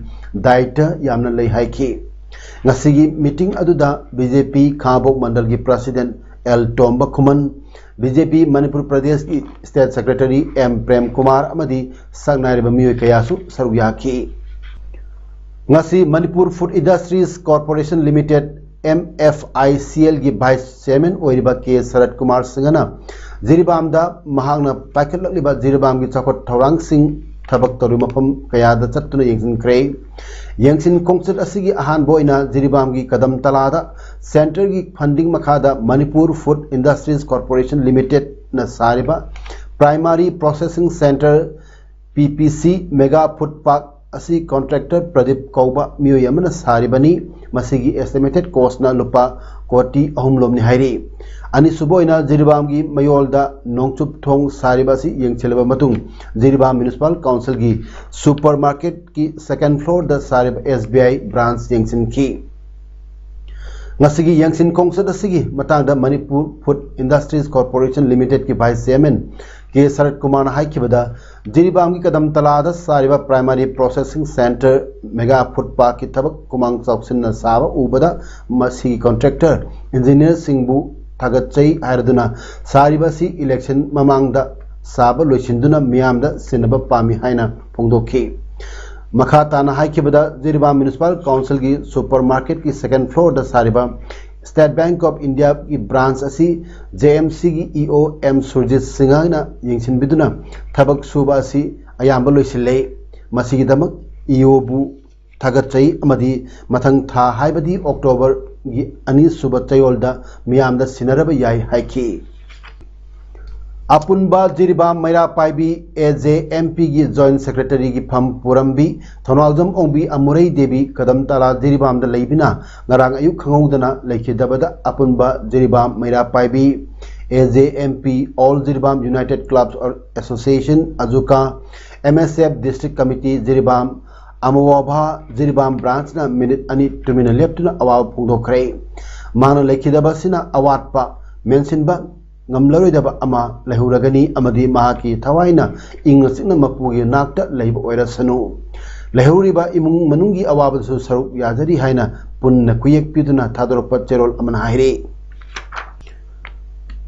ꯗꯥꯌꯤꯠꯇ ꯌꯥꯝꯅ ꯂꯩ ꯍꯥꯏꯈꯤ꯫ ꯉꯁꯤꯒꯤ ꯃꯤꯇꯤꯡ ꯑꯗꯨꯗ ꯕꯤ ꯖꯦ ꯄꯤ ꯈꯥꯉꯕꯣꯛ ꯃꯟꯗꯜꯒꯤ ꯄ꯭ꯔꯁꯤꯗꯦꯟꯠ ꯑꯦꯜ ꯇꯣꯝꯕ ꯈꯨꯃꯟ, ꯕꯤ ꯖꯦ ꯄꯤ ꯃꯅꯤꯄꯨꯔ ꯄ꯭ꯔꯗꯦꯁꯀꯤ state secretary M Prem Kumar ꯑꯃꯗꯤ ꯁꯛꯅꯥꯏꯔꯕ ꯃꯤꯑꯣꯏ ꯀꯌꯥꯁꯨ ꯁꯔꯨꯛ ꯌꯥꯈꯤ꯫ ꯉꯁꯤ Manipur food industries corporation limited, M F I C algae vice chairman ꯑꯣꯏꯔꯤꯕ ꯀꯦ ꯁꯔꯠ ꯀꯨꯃꯥꯔ ꯁꯤꯡꯍꯅ ꯖꯤꯔꯤꯕꯥꯝꯗ ꯃꯍꯥꯛꯅ ꯄꯥꯏꯈꯠꯂꯛꯂꯤꯕ ꯖꯤꯔꯤꯕꯥꯝꯒꯤ ꯆꯥꯎꯈꯠ ꯊꯧꯔꯥꯡꯁꯤꯡ ꯊꯕꯛ ꯇꯧꯔꯤꯕ ꯃꯐꯝ ꯀꯌꯥꯗ ꯆꯠꯇꯨꯅ ꯌꯦꯡꯁꯤꯟꯈ꯭ꯔꯦ꯫ ꯌꯦꯡꯁꯤꯟ ꯈꯣꯡꯆꯠ ꯑꯁꯤꯒꯤ ꯑꯍꯥꯟꯕ ꯑꯣꯏꯅ ꯖꯤꯔꯤꯕꯥꯝꯒꯤ ꯀꯗꯝ ꯇꯂꯥꯗ ꯁꯦꯟꯇꯔꯒꯤ ꯐꯟꯗꯤꯡ ꯃꯈꯥꯗ ꯃꯅꯤꯄꯨꯔ ꯐꯨꯗ ꯏꯟꯗꯁꯇ꯭ꯔꯤꯁ ꯀꯣꯔꯄꯣꯔꯦꯁꯟ ꯂꯤꯃꯤꯇꯦꯗꯅ ꯁꯥꯔꯤꯕ ꯄ꯭ꯔꯥꯏꯃꯥꯔꯤ ꯄ꯭ꯔꯣꯁꯦꯁꯤꯡ ꯁꯦꯟꯇꯔ, ꯄꯤ ꯄꯤ ꯁꯤ, ꯃꯦꯒꯥ ꯐꯨꯗ ꯄꯥꯔꯛ ꯑꯁꯤ ꯀꯣꯟꯇ꯭ꯔꯦꯛꯇꯔ ꯄ꯭ꯔꯗꯤꯞ ꯀꯧꯕ ꯃꯤꯑꯣꯏ ꯑꯃꯅ ꯁꯥꯔꯤꯕꯅꯤ꯫ ꯃꯁꯤꯒꯤ ꯑꯦꯁꯇꯤꯃꯦꯇꯦꯗ ꯀꯣꯁꯅ ꯂꯨꯄꯥ ꯀꯣꯇꯤ ꯑꯍꯨꯝ ꯂꯣꯝꯅꯤ ꯍꯥꯏꯔꯤ꯫ ꯑꯅꯤꯁꯨꯕ ꯑꯣꯏꯅ ꯖꯤꯔꯤꯕꯥꯝꯒꯤ ꯃꯌꯣꯜꯗ ꯅꯣꯡꯆꯨꯞ ꯊꯣꯡ ꯁꯥꯔꯤꯕ ꯑꯁꯤ ꯌꯦꯡꯁꯤꯜꯂꯕ ꯃꯇꯨꯡ, ꯖꯤꯔꯤꯕꯥꯝ ꯃ꯭ꯌꯨꯅꯤꯁꯤꯄꯥꯜ ꯀꯥꯎꯟꯁꯤꯜꯒꯤ ꯁꯨꯄꯔ ꯃꯥꯔꯀꯦꯠꯀꯤ ꯁꯦꯀꯦꯟ ꯐ꯭ꯂꯣꯔꯗ ꯁꯥꯔꯤꯕ ꯑꯦꯁ ꯕꯤ ꯑꯥꯏ ꯕ꯭ꯔꯥꯟꯁ ꯌꯦꯡꯁꯤꯟꯈꯤ꯫ ꯉꯁꯤꯒꯤ ꯌꯦꯡꯁꯤꯟ ꯈꯣꯡꯆꯠ ꯑꯁꯤꯒꯤ ꯃꯇꯥꯡꯗ ꯃꯅꯤꯄꯨꯔ ꯐꯨꯗ ꯏꯟꯗꯁꯇ꯭ꯔꯤꯁ ꯀꯣꯔꯄꯣꯔꯦꯁꯟ ꯂꯤꯃꯤꯇꯦꯗꯀꯤ ꯚꯥꯏꯁ ꯆꯤꯌꯥꯔꯃꯦꯟ ꯀꯦ ꯁꯔꯠ ꯀꯨꯃꯥꯔꯅ ꯍꯥꯏꯈꯤꯕꯗ, ꯖꯤꯔꯤꯕꯥꯝꯒꯤ ꯀꯗꯝ ꯇꯂꯥꯗ ꯁꯥꯔꯤꯕ primary processing centre mega food ꯄꯥꯔꯛꯀꯤ ꯊꯕꯛ ꯈꯨꯃꯥꯡ ꯆꯥꯎꯁꯤꯟꯅ ꯁꯥꯕ ꯎꯕꯗ, ꯃꯁꯤꯒꯤ ꯀꯣꯟꯇ꯭ꯔꯦꯛꯇꯔ ꯏꯟꯖꯤꯅꯤꯌꯔꯁꯤꯡꯕꯨ ꯊꯥꯒꯠꯆꯩ ꯍꯥꯏꯔꯗꯨꯅ, ꯁꯥꯔꯤꯕ ꯑꯁꯤ ꯏꯂꯦꯛꯁꯟ ꯃꯃꯥꯡꯗ ꯁꯥꯕ ꯂꯣꯏꯁꯤꯟꯗꯨꯅ ꯃꯤꯌꯥꯝꯗ ꯁꯤꯟꯅꯕ ꯄꯥꯝꯃꯤ ꯍꯥꯏꯅ ꯐꯣꯡꯗꯣꯛꯈꯤ꯫ ꯃꯈꯥ ꯇꯥꯅ ꯍꯥꯏꯈꯤꯕꯗ, ꯖꯤꯔꯤꯕꯥꯝ ꯃ꯭ꯌꯨꯅꯤꯁꯤꯄꯥꯜ ꯀꯥꯎꯟꯁꯤꯜꯒꯤ ꯁꯨꯄꯔ ꯃꯥꯔꯀꯦꯠꯀꯤ ꯁꯦꯀꯦꯟ ꯐ꯭ꯂꯣꯔꯗ ꯁꯥꯔꯤꯕ ꯁ꯭ꯇꯦꯠ ꯕꯦꯡꯛ ꯑꯣꯐ ꯏꯟꯗꯤꯌꯥꯒꯤ ꯕ꯭ꯔꯥꯟꯁ ꯑꯁꯤ ꯖꯦ ꯑꯦꯝ ꯁꯤꯒꯤ ꯏ ꯑꯣ ꯑꯦꯝ ꯁꯨꯔꯖꯤꯠ ꯁꯤꯡꯍꯅ ꯌꯦꯡꯁꯤꯟꯕꯤꯗꯨꯅ ꯊꯕꯛ ꯁꯨꯕ ꯑꯁꯤ ꯑꯌꯥꯝꯕ ꯂꯣꯏꯁꯤꯜꯂꯦ꯫ ꯃꯁꯤꯒꯤꯗꯃꯛ ꯏ ꯑꯣꯕꯨ ꯊꯥꯒꯠꯆꯩ ꯑꯃꯗꯤ ꯃꯊꯪ ꯊꯥ, ꯍꯥꯏꯕꯗꯤ ꯑꯣꯛꯇꯣꯕꯔꯒꯤ ꯑꯅꯤꯁꯨꯕ ꯆꯌꯣꯜꯗ ꯃꯤꯌꯥꯝꯗ ꯁꯤꯟꯅꯔꯕ ꯌꯥꯏ ꯍꯥꯏꯈꯤ꯫ ꯑꯄꯨꯟꯕ Jiribam Meira Paibi A J M ꯄꯤꯒꯤ ꯖꯣꯏꯟꯠ ꯁꯦꯀ꯭ꯔꯦꯇꯔꯤꯒꯤ ꯐꯝ ꯄꯨꯔꯝꯕꯤ ꯊꯧꯅꯥꯎꯖꯝ ꯑꯣꯡꯕꯤ ꯑꯃꯨꯔꯩ ꯗꯦꯕꯤ ꯀꯗꯝ ꯇꯥꯂꯥ ꯖꯤꯔꯤꯕꯥꯝꯗ ꯂꯩꯕꯤꯅ ꯉꯔꯥꯡ ꯑꯌꯨꯛ ꯈꯪꯍꯧꯗꯅ ꯂꯩꯈꯤꯗꯕꯗ ꯑꯄꯨꯟꯕ Jiribam Meira Paibi A J M P, All Jiribam United Clubs Association, ꯑꯖꯨꯀꯥ, M S F District Committee Jiribam, ꯑꯃꯋꯥꯚꯥ ꯖꯤꯔꯤꯕꯥꯝ ꯕ꯭ꯔꯥꯟꯁꯅ ꯃꯤꯅꯤꯠ ꯑꯅꯤ ꯇꯨꯃꯤꯟꯅ ꯂꯦꯞꯇꯨꯅ ꯑꯋꯥꯕ ꯐꯣꯡꯗꯣꯛꯈ꯭ꯔꯦ꯫ ꯃꯍꯥꯛꯅ ꯂꯩꯈꯤꯗꯕ ꯑꯁꯤꯅ ꯑꯋꯥꯠꯄ ꯃꯦꯟꯁꯤꯟꯕ ꯉꯝꯂꯔꯣꯏꯗꯕ ꯑꯃ ꯂꯩꯍꯧꯔꯒꯅꯤ ꯑꯃꯗꯤ ꯃꯍꯥꯛꯀꯤ ꯊꯋꯥꯏꯅ ꯏꯪꯅ ꯆꯤꯛꯅ ꯃꯄꯨꯒꯤ ꯅꯥꯛꯇ ꯂꯩꯕ ꯑꯣꯏꯔꯁꯅꯨ꯫ ꯂꯩꯍꯧꯔꯤꯕ ꯏꯃꯨꯡ ꯃꯅꯨꯡꯒꯤ ꯑꯋꯥꯕꯗꯁꯨ ꯁꯔꯨꯛ ꯌꯥꯖꯔꯤ ꯍꯥꯏꯅ ꯄꯨꯟꯅ ꯈꯨꯌꯦꯛ ꯄꯤꯗꯨꯅ ꯊꯥꯗꯣꯔꯛꯄ ꯆꯦꯔꯣꯜ ꯑꯃꯅ ꯍꯥꯏꯔꯤ꯫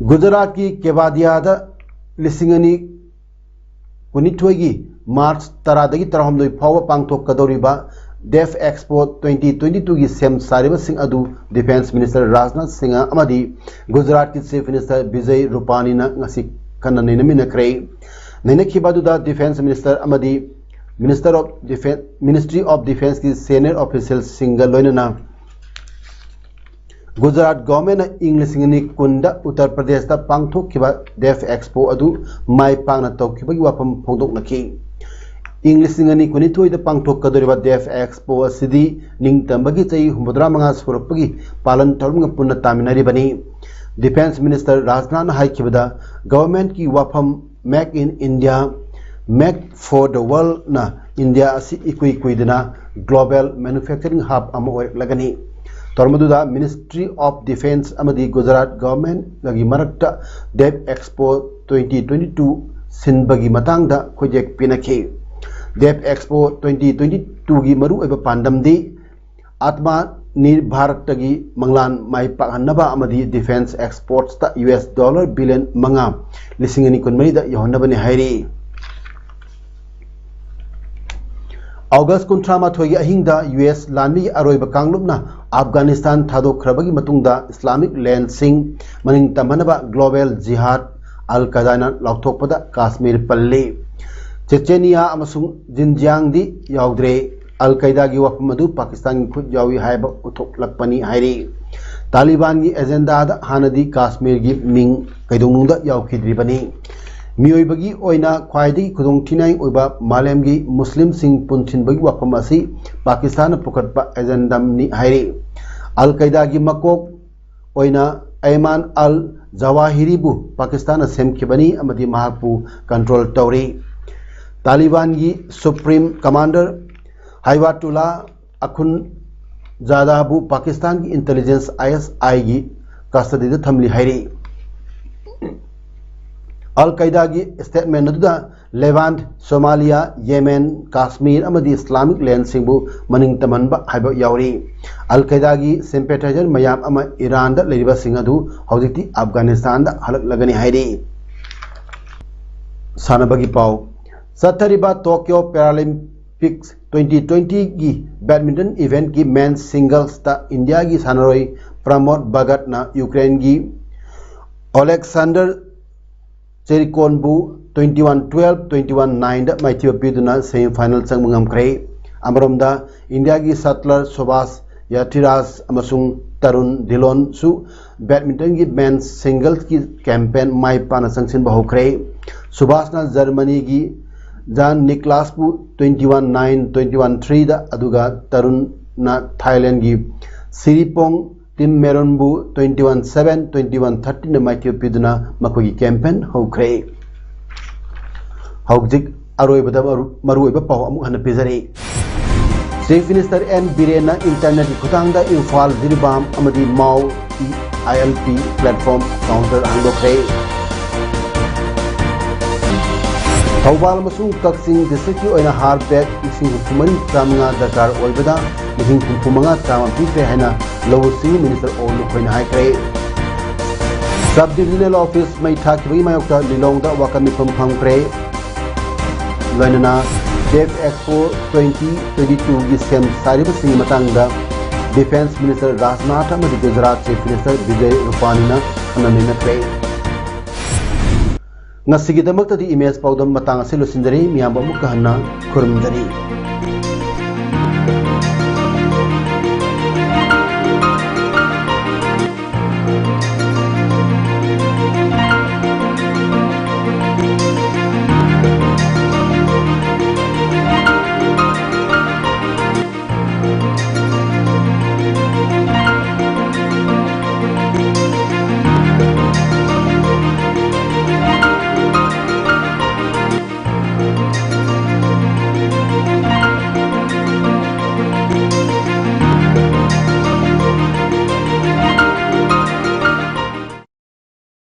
ꯒꯨꯖꯔꯥꯠꯀꯤ ꯀꯦꯕꯥꯗꯤꯌꯥꯗ ꯂꯤꯁꯤꯡ ꯑꯅꯤ ꯀꯨꯟꯅꯤꯊꯣꯏꯒꯤ ꯃꯥꯔꯆ ꯇꯔꯥꯗꯒꯤ ꯇꯔꯥꯍꯨꯝꯗꯣꯏ ꯐꯥꯎꯕ ꯄꯥꯡꯊꯣꯛꯀꯗꯧꯔꯤꯕ ꯗꯦꯐ ꯑꯦꯛꯁꯄꯣ ꯇ꯭ꯋꯦꯟꯇꯤ ꯇ꯭ꯋꯦꯟꯇꯤ ꯇꯨꯒꯤ ꯁꯦꯝ ꯁꯥꯔꯤꯕꯁꯤꯡ ꯑꯗꯨ ꯗꯤꯐꯦꯟꯁ ꯃꯤꯅꯤꯁꯇꯔ ꯔꯥꯖꯅꯥꯊ ꯁꯤꯡꯍ ꯑꯃꯗꯤ ꯒꯨꯖꯔꯥꯠꯀꯤ ꯆꯤꯐ ꯃꯤꯅꯤꯁꯇꯔ ꯕꯤꯖꯌ ꯔꯨꯄꯥꯅꯤꯅ ꯉꯁꯤ ꯀꯟꯅ ꯅꯩꯅꯃꯤꯟꯅꯈ꯭ꯔꯦ꯫ ꯅꯩꯅꯈꯤꯕ ꯑꯗꯨꯗ ꯗꯤꯐꯦꯟꯁ ꯃꯤꯅꯤꯁꯇꯔ ꯑꯃꯗꯤ minister of defence, ministry of ꯗꯤꯐꯦꯟꯁꯀꯤ ꯁꯦꯅꯤꯌꯔ ꯑꯣꯐꯤꯁꯤꯌꯦꯜꯁꯤꯡꯒ ꯂꯣꯏꯅꯅ ꯒꯨꯖꯔꯥꯠ ꯒꯣꯚꯔꯟꯃꯦꯟꯠꯅ ꯏꯪ ꯂꯤꯁꯤꯡ ꯑꯅꯤ ꯀꯨꯟꯗ ꯎꯠꯇꯔ ꯄ꯭ꯔꯗꯦꯁꯇ ꯄꯥꯡꯊꯣꯛꯈꯤꯕ ꯗꯦꯐ ꯑꯦꯛꯁꯄꯣ ꯑꯗꯨ ꯃꯥꯏ ꯄꯥꯛꯅ ꯇꯧꯈꯤꯕꯒꯤ ꯋꯥꯐꯝ ꯐꯣꯡꯗꯣꯛꯅꯈꯤ꯫ ꯏꯪ ꯂꯤꯁꯤꯡ ꯑꯅꯤ ꯀꯨꯟꯅꯤꯊꯣꯏꯗ ꯄꯥꯡꯊꯣꯛꯀꯗꯧꯔꯤꯕ ꯗꯦꯐ ꯑꯦꯛꯁꯄꯣ ꯑꯁꯤꯗꯤ ꯅꯤꯡꯇꯝꯕꯒꯤ ꯆꯍꯤ ꯍꯨꯝꯐꯨꯇꯔꯥ ꯃꯉꯥ ꯁꯨꯔꯛꯄꯒꯤ ꯄꯥꯂꯟ ꯊꯧꯔꯝꯒ ꯄꯨꯟꯅ ꯇꯥꯃꯤꯟꯅꯔꯤꯕꯅꯤ꯫ ꯗꯤꯐꯦꯟꯁ ꯃꯤꯅꯤꯁꯇꯔ ꯔꯥꯖꯅꯥꯊꯅ ꯍꯥꯏꯈꯤꯕꯗ, ꯒꯚꯔꯟꯃꯦꯟꯠꯀꯤ ꯋꯥꯐꯝ "Make in India, Make for the World"ꯅ ꯏꯟꯗꯤꯌꯥ ꯑꯁꯤ ꯏꯀꯨꯏ ꯀꯨꯏꯗꯅ ꯒ꯭ꯂꯣꯕꯦꯜ ꯃꯦꯅꯨꯐꯦꯛꯆꯔꯤꯡ ꯍꯕ ꯑꯃ ꯑꯣꯏꯔꯛꯂꯒꯅꯤ꯫ ꯊꯧꯔꯝ ꯑꯗꯨꯗ ꯃꯤꯅꯤꯁꯇ꯭ꯔꯤ ꯑꯣꯐ ꯗꯤꯐꯦꯟꯁ ꯑꯃꯗꯤ ꯒꯨꯖꯔꯥꯠ ꯒꯚꯔꯟꯃꯦꯟꯠꯀꯒꯤ ꯃꯔꯛꯇ Def Expo twenty twenty two ꯁꯤꯟꯕꯒꯤ ꯃꯇꯥꯡꯗ ꯈꯨꯠꯌꯦꯛ ꯄꯤꯅꯈꯤ꯫ ꯗꯦꯐ ꯑꯦꯛꯁꯄꯣ ꯇ꯭ꯋꯦꯟꯇꯤ ꯇ꯭ꯋꯦꯟꯇꯤ ꯇꯨꯒꯤ ꯃꯔꯨꯑꯣꯏꯕ ꯄꯥꯟꯗꯝꯗꯤ ꯑꯥꯇꯃ ꯅꯤꯔꯚꯥꯔꯠꯇꯒꯤ ꯃꯪꯂꯥꯟ ꯃꯥꯏ ꯄꯥꯛꯍꯟꯅꯕ ꯑꯃꯗꯤ ꯗꯤꯐꯦꯟꯁ ꯑꯦꯛꯁꯄꯣꯔꯠꯁꯇ ꯌꯨ ꯑꯦꯁ ꯗꯣꯂꯔ ꯕꯤꯂꯤꯌꯟ ꯃꯉꯥ ꯂꯤꯁꯤꯡ ꯑꯅꯤ ꯀꯨꯟꯃꯔꯤꯗ ꯌꯧꯍꯟꯅꯕꯅꯤ ꯍꯥꯏꯔꯤ꯫ ꯑꯣꯒꯁ ꯀꯨꯟꯊ꯭ꯔꯥ ꯃꯥꯊꯣꯏꯒꯤ ꯑꯍꯤꯡꯗ ꯌꯨ ꯑꯦꯁ ꯂꯥꯟꯃꯤꯒꯤ ꯑꯔꯣꯏꯕ ꯀꯥꯡꯂꯨꯞꯅ ꯑꯐꯒꯥꯅꯤꯁꯇꯥꯟ ꯊꯥꯗꯣꯛꯈ꯭ꯔꯕꯒꯤ ꯃꯇꯨꯡꯗ ꯏꯁꯂꯥꯃꯤꯛ ꯂꯦꯟꯁꯤꯡ ꯃꯅꯤꯡ ꯇꯝꯍꯟꯅꯕ ꯒ꯭ꯂꯣꯕꯦꯜ ꯖꯤꯍꯥꯗ ꯑꯜ ꯀꯥꯏꯗꯥꯅ ꯂꯥꯎꯊꯣꯛꯄꯗ ꯀꯥꯁꯃꯤꯔ ꯄꯜꯂꯤ꯫ ꯆꯦꯆꯦꯅꯤꯌꯥ ꯑꯃꯁꯨꯡ ꯖꯤꯟꯖꯤꯌꯥꯡꯗꯤ ꯌꯥꯎꯗ꯭ꯔꯦ꯫ ꯑꯜ ꯀꯥꯏꯗꯥꯒꯤ ꯋꯥꯐꯝ ꯑꯗꯨ ꯄꯥꯀꯤꯁꯇꯥꯟꯒꯤ ꯈꯨꯠ ꯌꯥꯎꯏ ꯍꯥꯏꯕ ꯎꯠꯊꯣꯛꯂꯛꯄꯅꯤ ꯍꯥꯏꯔꯤ꯫ ꯇꯥꯂꯤꯕꯥꯟꯒꯤ ꯑꯦꯖꯦꯟꯗꯥꯗ ꯍꯥꯟꯅꯗꯤ ꯀꯥꯁꯃꯤꯔꯒꯤ ꯃꯤꯡ ꯀꯩꯗꯧꯅꯨꯡꯗ ꯌꯥꯎꯈꯤꯗ꯭ꯔꯤꯕꯅꯤ꯫ ꯃꯤꯑꯣꯏꯕꯒꯤ ꯑꯣꯏꯅ ꯈ꯭ꯋꯥꯏꯗꯒꯤ ꯈꯨꯗꯣꯡꯊꯤꯅꯤꯡꯉꯥꯏ ꯑꯣꯏꯕ ꯃꯥꯂꯦꯝꯒꯤ ꯃꯨꯁꯂꯤꯝꯁꯤꯡ ꯄꯨꯟꯁꯤꯟꯕꯒꯤ ꯋꯥꯐꯝ ꯑꯁꯤ ꯄꯥꯀꯤꯁꯇꯥꯟꯅ ꯄꯨꯈꯠꯄ ꯑꯦꯖꯦꯟꯗꯥꯅꯤ ꯍꯥꯏꯔꯤ꯫ ꯑꯜ ꯀꯥꯏꯗꯥꯒꯤ ꯃꯀꯣꯛ ꯑꯣꯏꯅ ꯑꯦꯃꯥꯟ ꯑꯜ ꯖꯋꯥꯍꯤꯔꯤꯕꯨ ꯄꯥꯀꯤꯁꯇꯥꯟꯅ ꯁꯦꯝꯈꯤꯕꯅꯤ ꯑꯃꯗꯤ ꯃꯍꯥꯛꯄꯨ ꯀꯟꯇ꯭ꯔꯣꯜ ꯇꯧꯔꯤ꯫ ꯇꯥꯂꯤꯕꯥꯟꯒꯤ ꯁꯨꯄ꯭ꯔꯤꯝ ꯀꯃꯥꯟꯗꯔ ꯍꯥꯏꯕꯥꯇꯨꯂꯥ ꯑꯈꯨꯟꯖꯥꯗꯥꯕꯨ ꯄꯥꯀꯤꯁꯇꯥꯟꯒꯤ ꯏꯟꯇꯦꯂꯤꯖꯦꯟꯁ ꯑꯥꯏ ꯑꯦꯁ ꯑꯥꯏꯒꯤ ꯀꯁꯇꯗꯤꯗ ꯊꯝꯂꯤ ꯍꯥꯏꯔꯤ꯫ ꯑꯜ ꯀꯥꯏꯗꯥꯒꯤ ꯁ꯭ꯇꯦꯠꯃꯦꯟ ꯑꯗꯨꯗ ꯂꯦꯚꯥꯟꯠ, ꯁꯣꯃꯥꯂꯤꯌꯥ, ꯌꯦꯃꯦꯟ, ꯀꯥꯁꯃꯤꯔ ꯑꯃꯗꯤ ꯏꯁꯂꯥꯃꯤꯛ ꯂꯦꯟꯁꯤꯡꯕꯨ ꯃꯅꯤꯡ ꯇꯝꯍꯟꯕ ꯍꯥꯏꯕ ꯌꯥꯎꯔꯤ꯫ ꯑꯜ ꯀꯥꯏꯗꯥꯒꯤ ꯁꯤꯝꯄꯦꯊꯥꯏꯖꯔ ꯃꯌꯥꯝ ꯑꯃ ꯏꯔꯥꯟꯗ ꯂꯩꯔꯤꯕꯁꯤꯡ ꯑꯗꯨ ꯍꯧꯖꯤꯛꯇꯤ ꯑꯐꯒꯥꯅꯤꯁꯇꯥꯟꯗ ꯍꯜꯂꯛꯂꯒꯅꯤ ꯍꯥꯏꯔꯤ꯫ ꯁꯥꯟꯅꯕꯒꯤ ꯄꯥꯎ꯫ ꯆꯠꯊꯔꯤꯕ ꯇꯣꯀꯤꯌꯣ ꯄꯦꯔꯥꯂꯤꯝꯄꯤꯛꯁ ꯇ꯭ꯋꯦꯟꯇꯤ ꯇ꯭ꯋꯦꯟꯇꯤꯒꯤ ꯕꯦꯗꯃꯤꯟꯇꯟ ꯏꯚꯦꯟꯠꯀꯤ ꯃꯦꯟꯁ ꯁꯤꯡꯒꯜꯁꯇ ꯏꯟꯗꯤꯌꯥꯒꯤ ꯁꯥꯟꯅꯔꯣꯏ ꯄ꯭ꯔꯃꯣꯗ ꯚꯒꯠꯅ ꯌꯨꯀ꯭ꯔꯦꯟꯒꯤ ꯑꯣꯂꯦꯛꯁꯥꯟꯗꯔ ꯆꯦꯔꯤꯀꯣꯟꯕꯨ twenty one twelve, twenty one ꯅꯥꯏꯟꯗ ꯃꯥꯏꯊꯤꯕ ꯄꯤꯗꯨꯅ ꯁꯦꯃꯤꯐꯥꯏꯅꯦꯜ ꯆꯪꯕ ꯉꯝꯈ꯭ꯔꯦ꯫ ꯑꯃꯔꯣꯝꯗ, ꯏꯟꯗꯤꯌꯥꯒꯤ ꯁꯠꯂꯔ ꯁꯨꯕꯥꯁ ꯌꯥꯊꯤꯔꯥꯖ ꯑꯃꯁꯨꯡ ꯇꯔꯨꯟ ꯙꯤꯂꯣꯟꯁꯨ ꯕꯦꯗꯃꯤꯟꯇꯟꯒꯤ ꯃꯦꯟꯁ ꯁꯤꯡꯒꯜꯁꯀꯤ ꯀꯦꯝꯄꯦꯟ ꯃꯥꯏ ꯄꯥꯛꯅ ꯆꯪꯁꯤꯟꯕ ꯍꯧꯈ꯭ꯔꯦ꯫ ꯁꯨꯕꯥꯁꯅ ꯖꯔꯃꯅꯤꯒꯤ ꯖꯥꯟ ꯅꯤꯀ꯭ꯂꯥꯁꯄꯨ twenty one nine, twenty one three ꯗ, ꯑꯗꯨꯒ ꯇꯔꯨꯟꯅ ꯊꯥꯏꯂꯦꯟꯒꯤ ꯁꯤꯔꯤꯄꯣꯡ team ꯃꯦꯔꯣꯟꯕꯨ twenty one seven, twenty one thirteen ꯅ ꯃꯥꯏꯊꯤꯕ ꯄꯤꯗꯨꯅ ꯃꯈꯣꯏꯒꯤ ꯀꯦꯝꯄꯦꯟ ꯍꯧꯈ꯭ꯔꯦ꯫ ꯍꯧꯖꯤꯛ ꯑꯔꯣꯏꯕꯗ ꯃꯔꯨ-, ꯃꯔꯨꯑꯣꯏꯕ ꯄꯥꯎ ꯑꯃꯨꯛ ꯍꯟꯅ ꯄꯤꯖꯔꯤ꯫ Chief Minister N ꯕꯤꯔꯦꯟꯅ internetꯀꯤ ꯈꯨꯠꯊꯥꯡꯗ ꯏꯝꯐꯥꯜ, ꯖꯤꯔꯤꯕꯥꯝ ꯑꯃꯗꯤ ꯃꯥꯎ ILP platform counter ꯍꯥꯡꯗꯣꯛꯈ꯭ꯔꯦ꯫ ꯊꯧꯕꯥꯜ ꯑꯃꯁꯨꯡ ꯀꯛꯆꯤꯡ districtꯀꯤ ꯑꯣꯏꯅ ꯍꯥꯔꯠ ꯕꯦꯒ ꯂꯤꯁꯤꯡ ꯍꯨꯝꯐꯨ ꯃꯔꯤ ꯆꯥꯝꯃꯉꯥ ꯗꯔꯀꯥꯔ ꯑꯣꯏꯕꯗ ꯂꯤꯁꯤꯡ ꯍꯨꯝꯐꯨ ꯃꯉꯥ ꯆꯥꯝꯃ ꯄꯤꯈ꯭ꯔꯦ ꯍꯥꯏꯅ ꯂꯧꯎ ꯁꯤꯡꯎ minister ꯑꯣ ꯂꯨꯈꯣꯏꯅ ꯍꯥꯏꯈ꯭ꯔꯦ꯫ Sub divisional office ꯃꯩ ꯊꯥꯈꯤꯕꯒꯤ ꯃꯥꯌꯣꯛꯇ ꯂꯤꯂꯣꯡꯗ ꯋꯥꯀꯠ ꯃꯤꯐꯝ ꯐꯝꯈ꯭ꯔꯦ꯫ ꯂꯣꯏꯅꯅ DefExpo twenty twenty twoꯒꯤ ꯁꯦꯝ ꯁꯥꯔꯤꯕꯁꯤꯡꯒꯤ ꯃꯇꯥꯡꯗ Defence Minister ꯔꯥꯖꯅꯥꯊ ꯑꯃꯗꯤ ꯒꯨꯖꯔꯥꯠ Chief Minister ꯕꯤꯖꯌ ꯔꯨꯄꯥꯅꯤꯅ ꯈꯟꯅ ꯅꯩꯅꯈ꯭ꯔꯦ꯫ ꯉꯁꯤꯒꯤꯗꯃꯛꯇꯗꯤ ꯏꯃꯦꯖ ꯄꯥꯎꯗꯝ ꯃꯇꯥꯡ ꯑꯁꯤ ꯂꯣꯏꯁꯤꯟꯖꯔꯤ꯫ ꯃꯤꯌꯥꯝꯕꯨ ꯑꯃꯨꯛꯀ ꯍꯟꯅ ꯈꯨꯔꯨꯝꯖꯔꯤ꯫